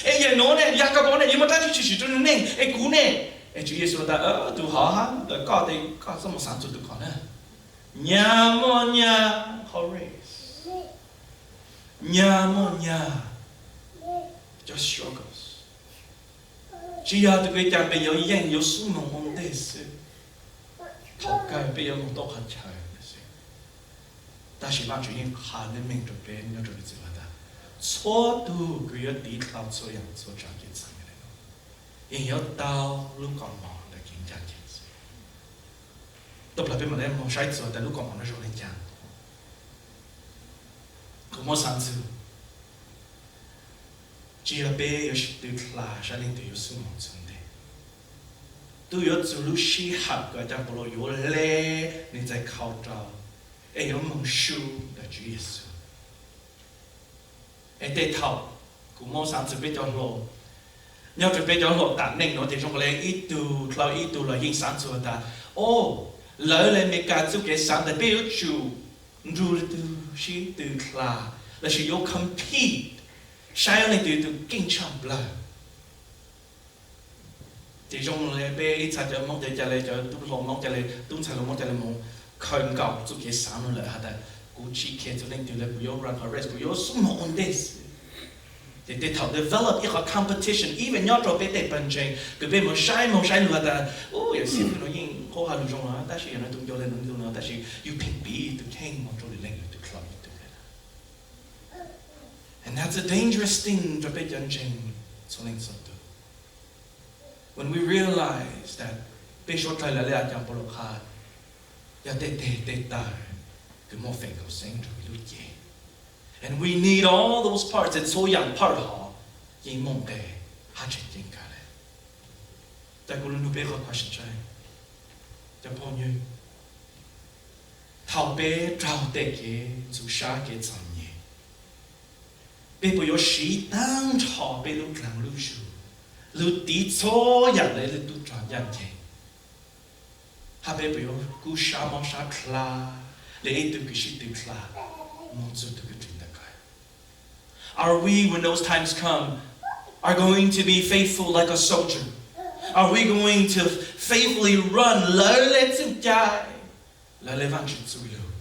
Es yawm nuav ne, Yakapaus ne yuav muaj dlaab tsi tshwm sim rua nwg neej? Es kuv ne? Es Tswv Yexus has tas, tug hov hab koj tes koj txhob moog xaav txug tug ko na. Nyag muaj nyag qhov race, nyag muaj nyag cov struggles. Tsi yog tug kws caa peb yuav yeej yuav xub moog ua ntej xwb, thaum kawg peb yuav moog tuaj qhov chaw xwb. Tab sis Vaajtswv yeej qha lub meej rua peb nyob rua Petus has tas, txhua tug kws yuav tiv tau txhua yaam txhua tsaam kev txom nyem le no, yeej yuav tau lub kaus mom ntawm kev ncaj nceeg xwb. Tub plawg peb mam le moog saib txug tas lub kaus mom no zoo le caag. Kuv muab xaav txug, tsi yog peb yuav siv tw dlha saib leej twg yuav xub moog txug ntej. Tub yuav txug lub sij hawm kws caa Paulus yuav le nwg txais khau rau, es yuav moog su ntawm Tswv Yexus. Es tej thaum kuv muab xaav txug peb cov hluas, nyob rua peb cov hluas tam neej nuav tes zoo le ib tug dlhau ib tug los yeej xaav txug tas, o, lawv le Amelikas txuj kev xaav tas peb yuav tsum nrug le tug sib tw dlha, lossis yuav compete saib leej twg tug keej tshaj plawg. Ces zoo le peb ib txha cov Moob ca le, cov tub hluas Moob ca le, tub ntxhais hluas Moob ca le moog khaws nkaus txuj kev xaav nuav lawm has tas, kuv tsi khe txug leej twg le, kuv yuav run a race, kuv yuav xub moog ua ntej xwb. Ces tej thaum develop ib qhov competition even nyob rua peb tej pawg ntseeg kws peb moog saib moog saib lug has tas, u, yawm xib fwb nuav yeej qhuab has lug zoo lawm tab sis yog nuav tug nco le nuav tug nuav tab sis yug pheej piv tug kheej moog rua lwm leej lwm tug dlhau ib tug le. And that's a dangerous thing rua peb cov ntseeg txhua leej txhua tug. When we realize that peb suav dlawg lawv le caa Paulus qha, yog tej teg tej taw kws muaj feem kaum xeeb rua lub cev. And we need all those parts, txhua yaam part hov yeej muaj nqe hab tseem ceeb kawg le. Tab kuv lug nug peb qhov question, cov phooj ywg, thaum peb raug tej kev ntxhov sab kev txom nyem, peb puas yuav siv taag nrho peb lub dlaag lub zug lug tiv txhua yaam le lub tub rog ncaj nceeg, hab peb puas yuav kub sab mob sab dlha le ib tug kws sib tw dlha moog txug tug kws ris ntawm kawg? Are we, when those times come, are going to be faithful like a soldier? Are we going to faithfully run lawv le txuj cai? lawv le Vaajtswv txuj lug,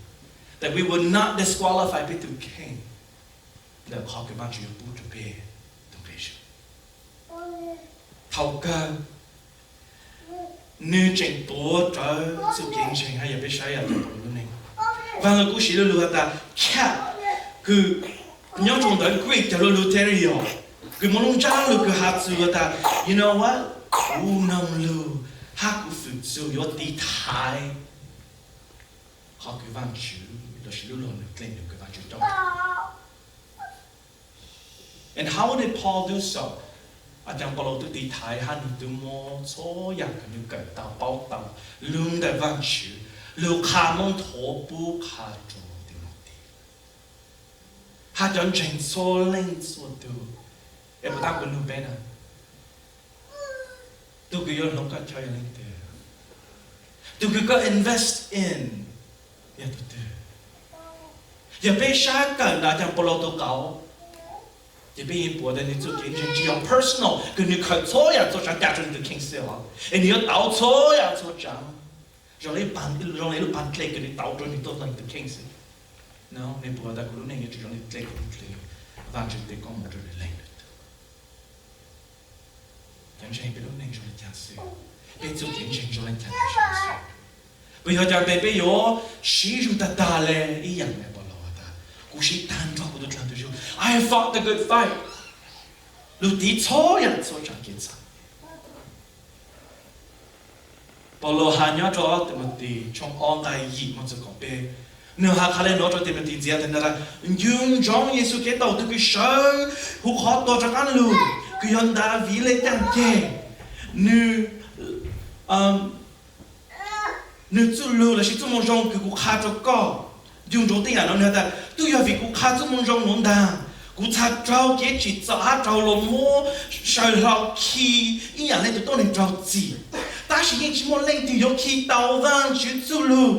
that we would not disqualify peb tug kheej ntawm qhov kws Vaajtswv yuav pub rua peb tug nqi zug. Thaum kawg nwg tseem tuav rawv txuj kev ntseeg hab yog peb saib yam tau lub neej. Vaaj Lug kuj siv lub lug has tas, kham kws nyob rua ntawv Greek cov lug Lutherio, kws muaj lub ntsab lug kws has txug has tas, you know what, kuv noog lug hab kuv fwm txug yuav tiv thaiv qhov kws Vaajtswv lossis lub luag nwg dleej lug kws Vaajtswv coj. And how did Paul do so? Acaang Paulus tub tiv thaiv hab nwg tub muab txhua yaam kws nwg kawm tau paub tau lug ntawm Vaajtswv lug qha moog thuav pub qha rua Timotis hab cov ntseeg txhua leej txhua tug. Es puas tab kuv nug peb na, tug kws yuav hloov koj chaw yog leej twg? Tug kws koj invest in yog tug twg? Yog peb sab kawm ntawm Acaang Paulus tug qauv, ces peb yeej pum tas nwg txuj kev ntseeg tsi yog personal kws nwg khaws txhua yaam txhua tsaav ca rua nwg tug kheej xwb os, es nwg yuav tau txhua yaam txhua tsaav zoo le lub paag dlej kws nwg tau rua nwg tuaj txug nwg tug kheej xwb. No, nwg pum tas kuv lub neej yuav tsi zoo le dlej kws dlej Vaajtswv tej koob moov rua nwg leej lwm tug. Cov ntseeg peb lub neej zoo le caag xwb? Peb txuj kev ntseeg zoo le caag xwb? Puas yog caag peb, peb yuav sib zug tag tag le ib yaam le Paulus has tas, kuv sib taag nrho kuv tug dlaag tug zug, I have fought the good fight, lug tiv txhua yaam txhua tsaav kev txhaum. Paulus has nyob rua ob Timotis tshooj ob nqai yim moog txug kaum peb, nwg has qha le nuav rua Timotis ntxiv tas, ncu ntsoov Yexus Khetos tug kws sawv huv qhov tuag rov qaab lug, kws yog Daviv le caaj ceg, nwg, nwg txuj lug lossis txuj moo zoo kws kuv qha rua koj. Ncu ntsoov tej yaam nuav, nwg has tas, tub yog vim kuv qha txuj moo zoo nuav ntaag, kuv txhad raug kev tsim txom hab raug luas muab saw hlau khi ib yaam le tug tuab neeg raug txim, tab sis yeej tsi muaj leej twg yuav khi tau Vaajtswv txuj lug.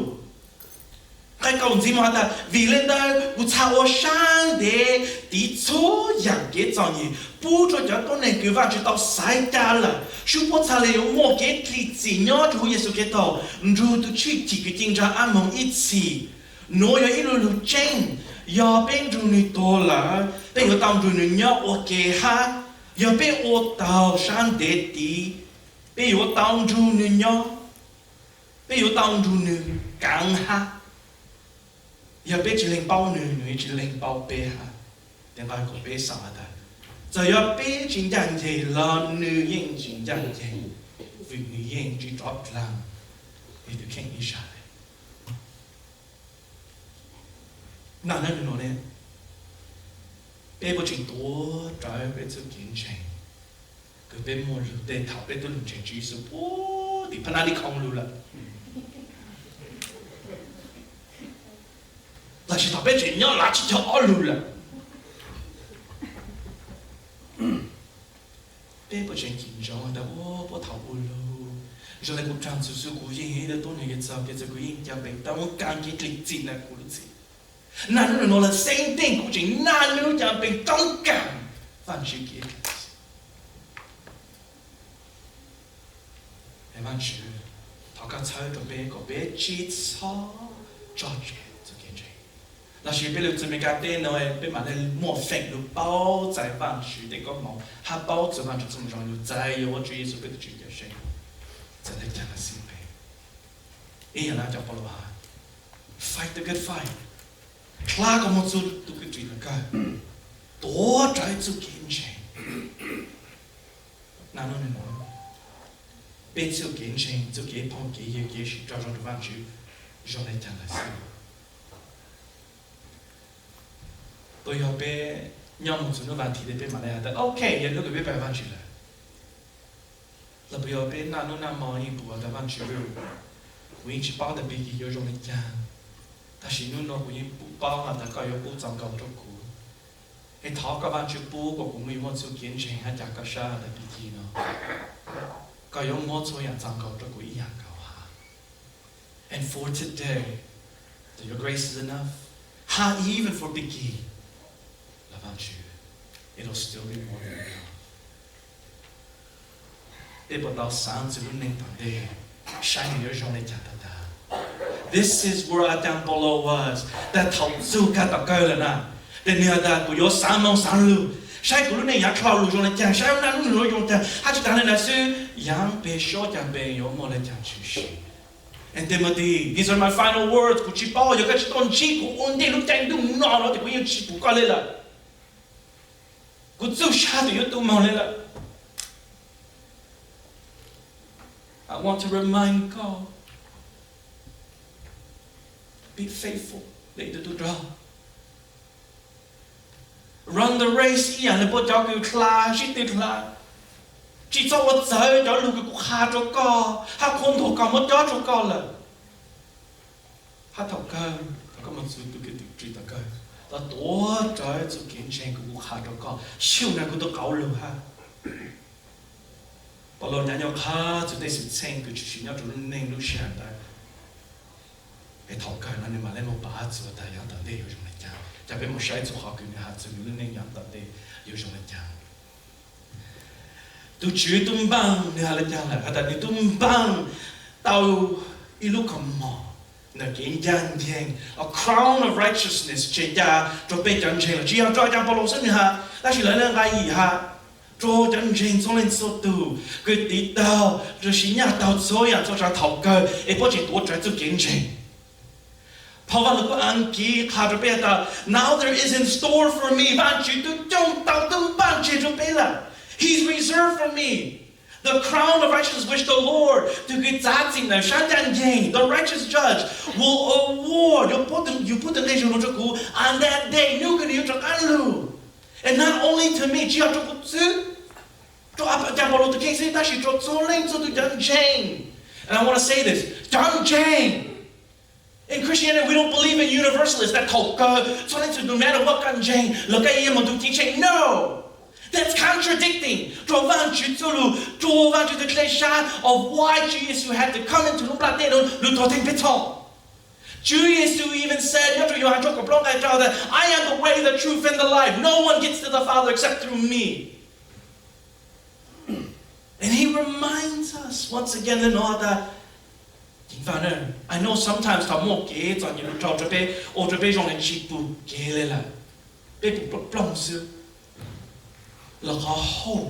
Nqai kaum ntxiv moog has tas, vim le ntawd kuv txhad ua sab ntev tiv txhua yaam kev txom nyem pub rua cov tuab neeg kws Vaajtswv tau xaiv ca lawm, sub puab txhad le yuav muaj kev dlim txim nyob rua huv Yexus Khetos nrug tug tshwj chim kws ci ntsa ab moog ib txhis. Nuav yog ib lu lug tseeb, yog peb nrug nwg tuag lawm, peb yuav tau nrug nwg nyob ua ke hab. Yog peb ua taug sab ntev tiv, peb yuav tau nrug nwg nyob, peb yuav tau nrug nwg kaav hab. Yog peb tsi leeg paub nwg, nwg tsi leeg paub peb hab. Tes nqai kaum peb xaam has tas, txawm yog peb tsi ncaaj nceeg los nwg yeej tsi ncaaj nceeg, vim nwg yeej tsi rov dlaag nwg tug kheej ib zag le. Nam nuav le, peb puas tseem tuav rawv peb txuj kev ntseeg kws peb muaj lug tej thaum peb tub lug ntseeg Tswv Yexus puag tim phab nab dib khoo lug lawm, lossis thaum peb tseem nyob lav tsib caug ob lug lawm? Peb puas tseem cim ntsoov tas, ua puab thaum ub lug, zoo le kuv raug txug xwb kuv yeej yog ib tug tuab neeg kws txaug kev txwv, kuv yeej cam peem tau kaam kev dlim txim ntawm kuv lub txim. Nam nuav le nuav lawm xeeb teej kuv tseem nam nuav cam peem tau kaam Vaajtswv kev dlim txim. Vaajtswv, thov koj txhawb rua peb kom peb tsi txhob tso tseg txuj kev ntseeg. Lossis peb lug txug Amelikas teb nuav, peb mam le muaj feem lug paub txais Vaajtswv tej koob moov hab paub txug Vaajtswv txuj moo zoo lug txais yuav Tswv Yexus peb tug Tswv Cawmseej. Txawm le caag los xij peem, ib yaam le cov Paulus has, fight the good fight, dlha koj moog txug tug kws dlim kawg, tuav rawv txuj kev ntseeg. Nam nuav le nuav, peb txuj kev ntseeg, txuj kev phooj kev ywg, kev sib raug zoo rua Vaajtswv zoo le caag lawm xwb? Puas yog peb nyob moog txug nub vas thiv le peb mam le has tas, ok, yog nub kws peb pab Vaajtswv lawm? Los puas yog peb naj nub naj mo yeej pum tas, Vaajtswv, kuv yeej tsi paub tas Piki yuav zoo le caag, tab sis nub nuav kuv yeej paub has tas koj yuav pub txoj nkaus rua kuv. Es thov koj Vaajtswv pub kom kuv muaj, yuav muaj txuj kev ntseeg hab ca koj sab tas Piki no, koj yuav muab txhua yaam txoj nkaus rua kuv ib yaam nkaus hab. And for today, that your grace is enough, hab even for Piki, los Vaajtswv, it'll still be more than enough. Peb puas tau xaav txug lub neej tom ntej, saib nwg yuav zoo le caag tag tag? This is where Ajaam Polo was. Tab thaum txug kag tom kawg lawm na, ces nws has tas kuv yuav xaav moog xaav lug, saib kuv lub neej yuav dlhau lug zoo le caag, saib ub naj lub nub zoo le caag, hab tsi taag le ntawd xwb, yaav peg suab caag peg yuav muaj le caag tshwm sim. And Timothy, these are my final words. Kuv tsi paub, yog koj tsi tuaj ntsib kuv ua ntej lub caij ntuj no los ces kuv yeej tsi pum koj le lawm. Kuv txuj sa twb yuav tu moog le lawm. I want to remind koj, be faithful le ib tug tub rog. Run the race ib yaam le puab cov kws dlha, sib tw dlha. Tsi txhob ua txawv cov lug kws kuv qha rua koj hab qhuab ntuas koj muab cob rua koj lawm. Hab thaum kawg, thaum koj moog txug tug kws twm ris tom kawg, los tuav rawv txuj kev ntseeg kws kuv qha rua koj xyum na kuv tug qauv lug hab. Paulus nyav nyob qha txug tej xwm txheej kws tshwm sim nyob rua lub neej lub sij hawm ntawd, es thaum kawg no nws mam le moog pav txug tas yaav tom ntej yuav zoo le caag. Cov peb moog saib txug qhov kws nws has txug nws lub neej yaav tom ntej yuav zoo le caag. Tug Tswv tub npaaj nws has le caag lawm, has tas nws tub npaaj tau ib lub kaus mom ntawm kev ncaj nceeg, a crown of righteousness, tseem ca rua peb cov ntseeg lawm. Tsi yog rua Ajaam Paulus xwb nws has, tab sis lawv le nqai yim has rua cov ntseeg txhua leej txhua tug kws tiv taug lossis nyaj taug txhua yaam txhua tsav thaum kawg es puab tseem tuav rawv txuj kev ntseeg. Phau Vaaj Lug Kub Askiv qha rua peb tas, now there is in store for me, Vaajtswv tub coj tau tub npaaj tseg rua peb lawm. He's reserved for me the crown of righteousness which the Lord, tug kws txav txim ntawm sab ncaj nceeg, the righteous judge, will award, yuav pub tug, yuav pub tug nqe zug lug rua kuv on that day, nub kws nws yuav rov qaab lug. And not only to me, tsi yog rua kuv xwb, rua Ajaam Paulus tug kheej xwb, tab sis rua txhua leej txhua tug cov ntseeg. And I want to say this, cov ntseeg. In Christianity, we don't believe in universalists, tas thaum kawg txhua leej txhua tug, no matter what, koj ntseeg los koj yeej moog tug ceeb tsheej. No, that's contradicting rua Vaajtswv txuj lug, rua Vaajtswv tug dlej sab of why Jesus had to come into lub nplaj teb nuav lug tuag theej peb txhoj. Tswv Yexus even said nyob rua Yauhas tshooj kaum plaub nqai rau tas, I am the way, the truth, and the life. No one gets to the Father except through me. And he reminds us once again le nuav tas, I know sometimes thaum muaj kev txom nyem lug rau rua peb, ua rua peb zoo le tsi pum kev le lawm, peb pum plooj plooj xwb, los qhov hauj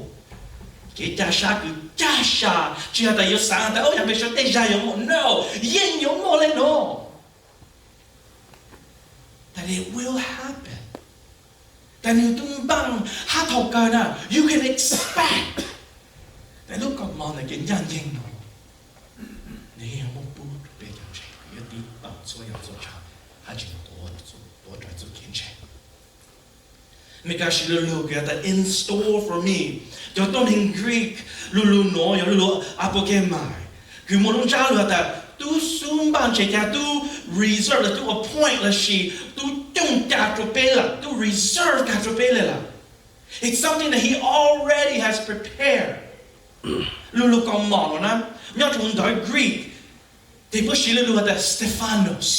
kev ca sab kws ca sa, tsi has tas yuav xaav tas, o, yog peb suav tej zag yuav muaj, no, yeej yuav muaj le nuav. That it will happen. Tas nwg tub npaaj hab thaum kawg na, you can expect tas lub kaus mom ntawm kev ncaj nceeg no, nwg yeej yuav muab pub rua peb cov ntseeg, yuav tiv taug txhua yam txhua tsav hab tseem tuav rawv txuj kev ntseeg. Meskas siv lu lug kws has tas in store for me, cov tuab neeg Greek lu lug nuav yog lu lug apophthegma, kws muaj lub ntsab lug has tas tub xub npaaj tseg ca tub reserve los tub appoint lossis tub cooj ca rua peb lawm, tub reserve ca rua peb le lawm. It's something that he already has prepared. Lu lug kaus mom no na, nyob rua ntawv Greek, tes puab siv lu lug has tas Stephanos,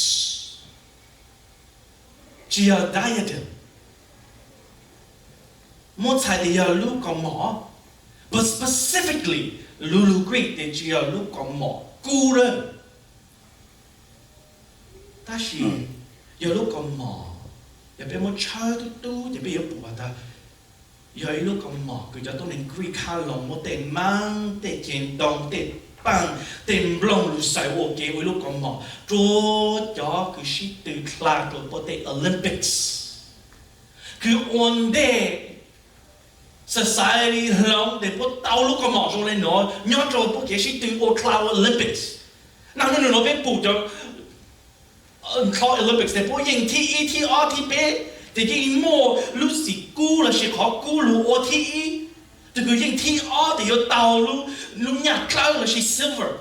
tsi yog diadem. Muab txhais tes yog lub kaus mom, but specifically lu lug Greek tes tsi yog lub kaus mom kub lawm. Tab sis yog lub kaus mom, yog peb muab tshawb tub tub ces peb yuav pum has tas yog ib lub kaus mom kws cov tuab neeg Greek hab Loos muab tej maab, tej ceg ntoo, tej paaj, tej nplooj lug xaws ua kev ua ib lub kaus mom rua cov kws sib tw dlha rua puab tej Olympics. Kws ua ntej society hloov tes puab tau lub kaus mom zoo le nuav nyob rua puab kev sib tw ua dlha ua Olympics. Naj nub nub nuav peb pum cov Olympics tes puab yeej thib ib, thib ob, thib peb, tes yeej muaj lub xim kub lossis qhov kub lug ua thib ib. Tug kws yeej thib ob tes yuav tau lub nyaj dlawb lossis silver.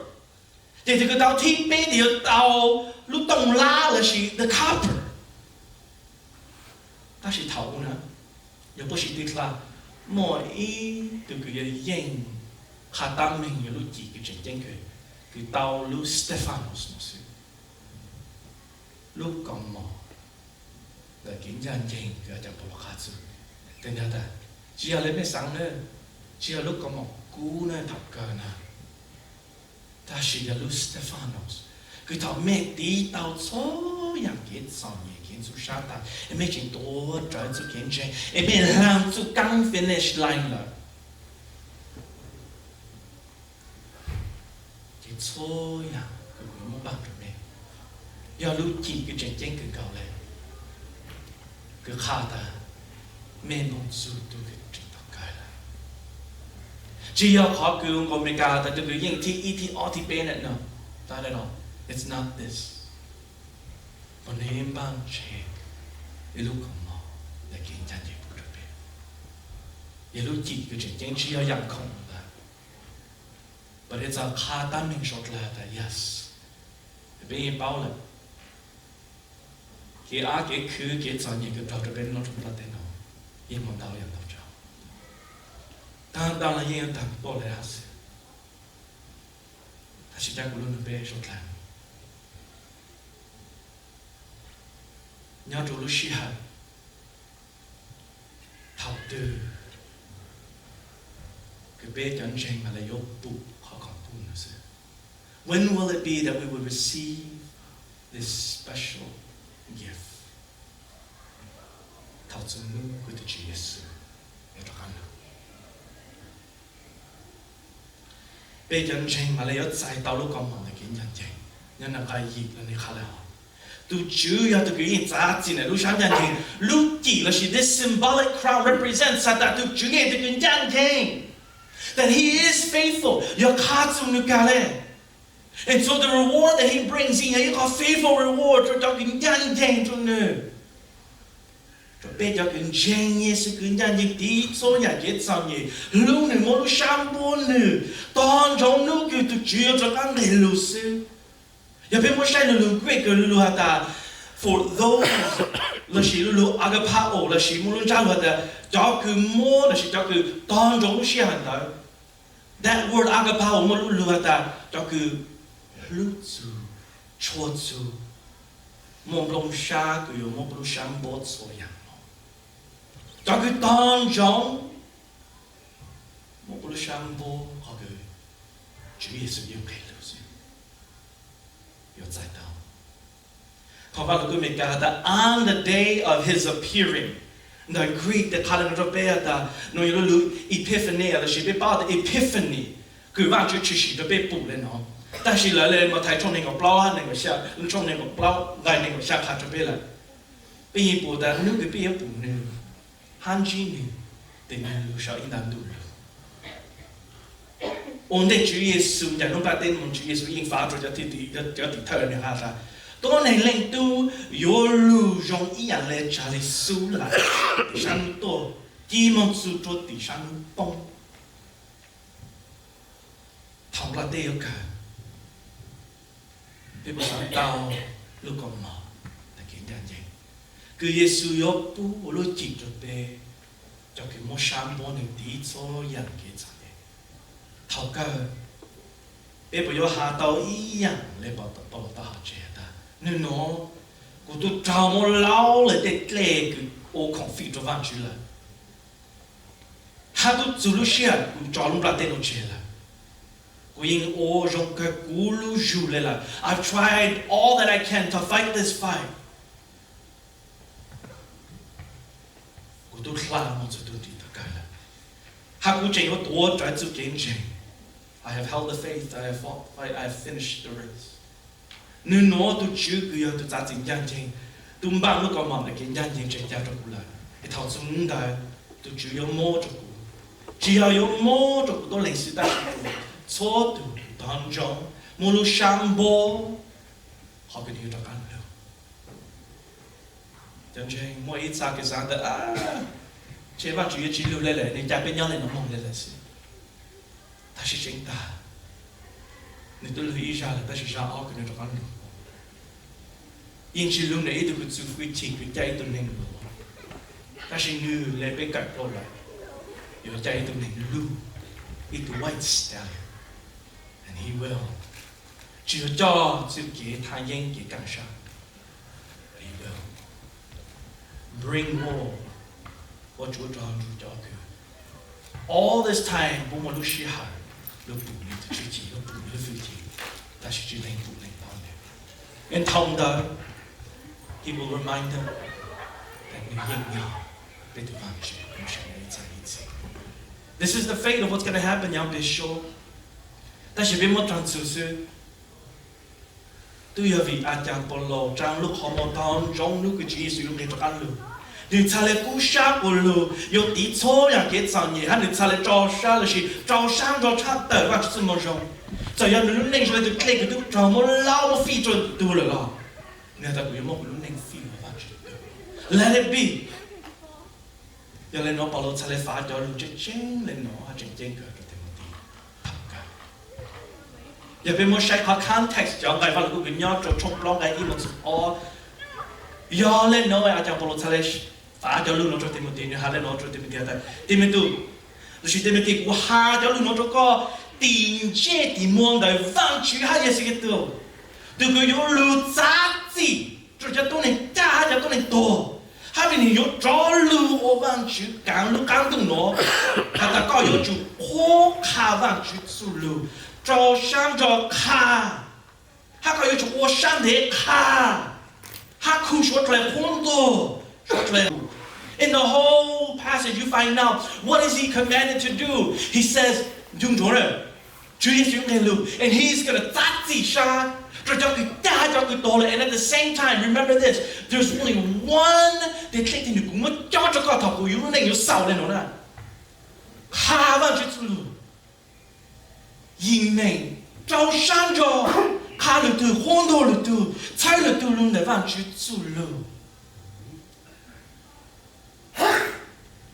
Ces tug kws tau thib peb tes yuav tau lub tooj lab lossis the copper. Tab sis thaum ub na, yog puab sib tw dlha, muaj ib tug kws yog yeej qha tab meeg yog lub cim kws tseem ceeb kws, kws tau lub Stephanos no xwb. Lub kaus mom ntawm kev ncaj nceeg kws cov Paulus qha txug, tes nws has tas tsi yog le mej xaav na, tsi yog lub kaus mom kub na thaum kawg na, tab sis yog lub Stephanos, kws Thaum mej tiv tau txhua yaam kev txom nyem kev ntxhov sab tas, es mej tseem tuav rawv txuj kev ntseeg, es mej hla txuj kaab finish line lawm, ces txhua yaam kws kuv muab npaaj rua mej, yog lub cim kws tseem ceeb kawg nkaus le, kws qha tas mej moog txug tug kws tseem tau kawg lawm. Tsi yog qhov kws nkaus Amelikas tas tug kws yeej thib ib thib ob thib peb na, no, not at all. It's not this. Kuv npaaj tseg ib lub kaus mom ntawm kev ncaaj nceeg pub rua peb. Yog lub cim kws tseem ceeb, tsi yog yaam khoom ntawd. Peb txhad qha tab meeg sau dlawg tas yes, peb yeej paub lawm, kev ab kev khwv kev txom nyem kws raug rua peb nyob rua nplaj teb no yeej muaj ntau yam ntau tsav, taag ntaag los yeej yuav taag tuaj le hab xwb. Tab sis cab kuv lug nug peb sau dlawg, nyob rua lub sij hawm thaum twg kws peb cov ntseeg mas le yuav pum qhov khoom pub nws xwb? When will it be that we will receive this special gift? Thaum txug hnub kws tug Tswv Yexus yuav rov qaab lug, peb cov ntseeg mas le yuav txais tau lub kaus mom ntawm kev ncaaj nceeg. Nyob nqai yim los nwg qha le hov, tug Tswv yog tug kws yeej txav txim ntawm lub sab ncaaj nceeg. Lub cim lossis this symbolic crown represents has tas tug Tswv yeej tug kws ncaaj nceeg, that he is faithful, yog qha txug nwg kag le. And so the reward that he brings in yog ib qho faithful reward rua cov kws ncaaj nceeg rua nwg. Rua peb cov kws ntseeg Yexus kws ncaaj nceeg tiv txhua yaam kev txom nyem, hlub nwg, muab lub sab npuab nwg, tog ntsoov hnub kws tug Tswv yuav rov qaab nqeg lug xwb. Yog peb muab saib lug lug Greek kws lug has tas for those, lossis lug lug agapao, lossis muaj lub ntsab lug has tas cov kws muab, lossis cov kws tog ntsoov lub sij hawm ntawd. That word agapao muaj lub lug has tas cov kws hlub txug, tshua txug, muaj nplooj sab kws yuav muab lub sab npuab txhua yaam los, cov kws tog ntsoov muab lub sab npuab qhov kws Tswv Yexus yuav nqeg lug xwb, yuav txais tau. Qhov Vaaj Lug Kub Amelikas has tas on the day of his appearing. Ntawm Greek tes qha le nuav rua peb has tas nuav yog lub lug epiphany lossis peb paub tas epiphany, kws Vaajtswv tshwm sim rua peb pum le nuav. Tab sis lawv le Mathais tshooj neeg nkaum plaub, tshooj neeg nkaum plaub nqai neeg nkaum xya qha rua peb lawm. Peb yeej pum tas hnub kws peb yuav pum nwg, hab ntsib nwg, tes nwg lug sau ib ntaag ntuj lug. Ua ntej Tswv Yexus ncaim lub nplaj teb nuav, Tswv Yexus yeej fav rua cov tim, cov tim thawj lawm nwg has tas, Tuab Neeg Leej Tub yuav lug zoo ib yaam le Tsaav Lis Xub lawm, tim sab hnub tuaj ci moog txug rua tim sab hnub poob. Thaum nplaj teb yuav kawg, peb puas xaav tau lub kaus mom ntawm kev ncaaj nceeg kws Yexus yuav pub ua lub cim rua peb cov kws muab sab npuab nwg tiv txhua yaam kev txom nyem? Thaum kawg, peb puas yuav has tau ib yaam le Paulus tau has tseg tas, Nub nuav kuv tub raug muab laub le tej dlej kws ua khoom fim rua Vaajtswv lawm, hab tub txug lub sij hawm kuv tso lub nplaj teb nuav tseg lawm, kuv yeej ua zoo kawg kuv lub zug le lawm. I've tried all that I can to fight this fight. Kuv tub hla moog txug tug nrim tog kawg lawm, hab kuv tseem yuav tuav rawv txuj kev ntseeg. I have held the faith, I have fought the fight, I have finished the race. Nub nuav tug Tswv kws yog tug txav txim ncaaj nceeg, tub npaaj lub kaus mom ntawm kev ncaaj nceeg tseem ca rua kuv lawm, es thaum txug ntawd tug Tswv yuav muab rua kuv, tsi yog yuav muab rua kuv tuab leeg xwb tab sis txhua tug tog ntsoov muab lub sab npuab qhov kws nwg yuav rov qaab lug. Cov ntseeg, muaj ib txha kws xaav tas, ntshe Vaajtswv yuav tsi lug le lawm, nwg ca peb nyob le nuav moog le lawm xwb. Tab sis tseeb tag, nwg tub lug ib zag lawm tab sis zag ob kws nwg rov qaab lug. Yeej tsi lug nwg ib tug kws txwv fwj chim kws ca ib tug neeg lug, tab sis nwg le peb kawm dlua lawm, yuav ca ib tug neeg lug, ib tug white stallion, and he will. Tsi yog coj txuj kev thaj yeeb kev kaaj sab, he will bring more, ua tsuav rog nrug cov kws all this time puab muaj lub sij hawm lug pum nwg tug tshwj chim, lug pum nwg lub fwj chim, tab sis tsi leeg pum leej paub le. Thaum ntawd, he will remind them that nws yeej yog peb tus Vajtswv, This is the fate of what's going to happen, nyob peb suab. Tab sis peb muab rog ntxug xwb. Twb yog vim a cas Paulus tsaa lub qhov muag taug ntsoov hnub kws Tswv Yexus yuav nqis rov qaab lug, nws txhad le kub sab quas lug yuav tiv txhua yam kev txom nyem, hab nws txhad le rau sab lossis rau sab nrog tshaj tawm Vajtswv txuj moo zoo. Txawm yog nws lub neej zoo le tug dlej kws tub rog muab laub muab fij rua tug lawm los, nws has tas kuv yuav muab kuv lub neej fij rua Vajtswv tug. Let it be. Yog le nuav Paulus txhad le fav cov lug tseeb tseeb le nuav hab tseem ceeb kawg rua Timothy. Yog peb muab saib qhov context cov nqai Vajluskub kws nyob rua tshooj plaub nqai ib moog txug ob, yog le nuav a cas Paulus txhad le fav cov lug nuav rua Timothy, nws has le nuav rua Timothy tas, Timothy, lossis Timothy, kuv has cov lug nuav rua koj tim ntsej tim muag ntawm Vajtswv hab Yexus Khetos, tug kws yuav lug txav txim rua cov tuab neeg caj hab cov tuab neeg tuag, hab vim nwg yuav rov lug ua Vajtswv kaav lub qaab ntuj nuav, has tas koj yuav tsum qhuab qha Vajtswv txuj lug rau sab nrog qha, hab koj yuav tsum ua sab ntev qha, hab khu suav dlawg qhuab ntuag, suav dlawg. In the whole passage, you find out what is he commanded to do. He says, ncu ntsuav, Tswv Yexus nqeg lug, and he's gonna txav txim sab rua cov kws caj hab cov kws tuag lawm. And at the same time, remember this, there's only one, tej dlej tug nwg kuv muab cob rua koj thaum kuv yuav lub neej yuav xaus le nuav na. Qha Vajtswv txuj lug, yeej meem rau sab nrog qha lwm tug, qhuab ntuag lwm tug, txhawb lwm tug lug ntawm Vajtswv txuj lug.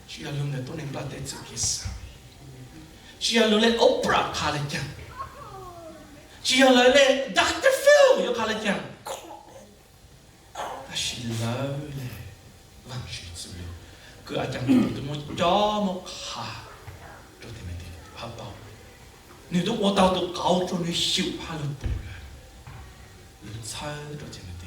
Tsi yog lug ntawm tuab neeg nplaj teb txuj kev xaav, tsi yog lug le Oprah qha le caag, tsi yog lawv le Doctor Phil yuav qha le caag, tab sis lawv le Vajtswv txuj lug, kws a cas Paulus tub muab cob muab qha rua Timothy hab Paul, nwg tub ua tau tug qauv rua nwg xyum hab lug pum lawm, lug txhawb rua Timothy.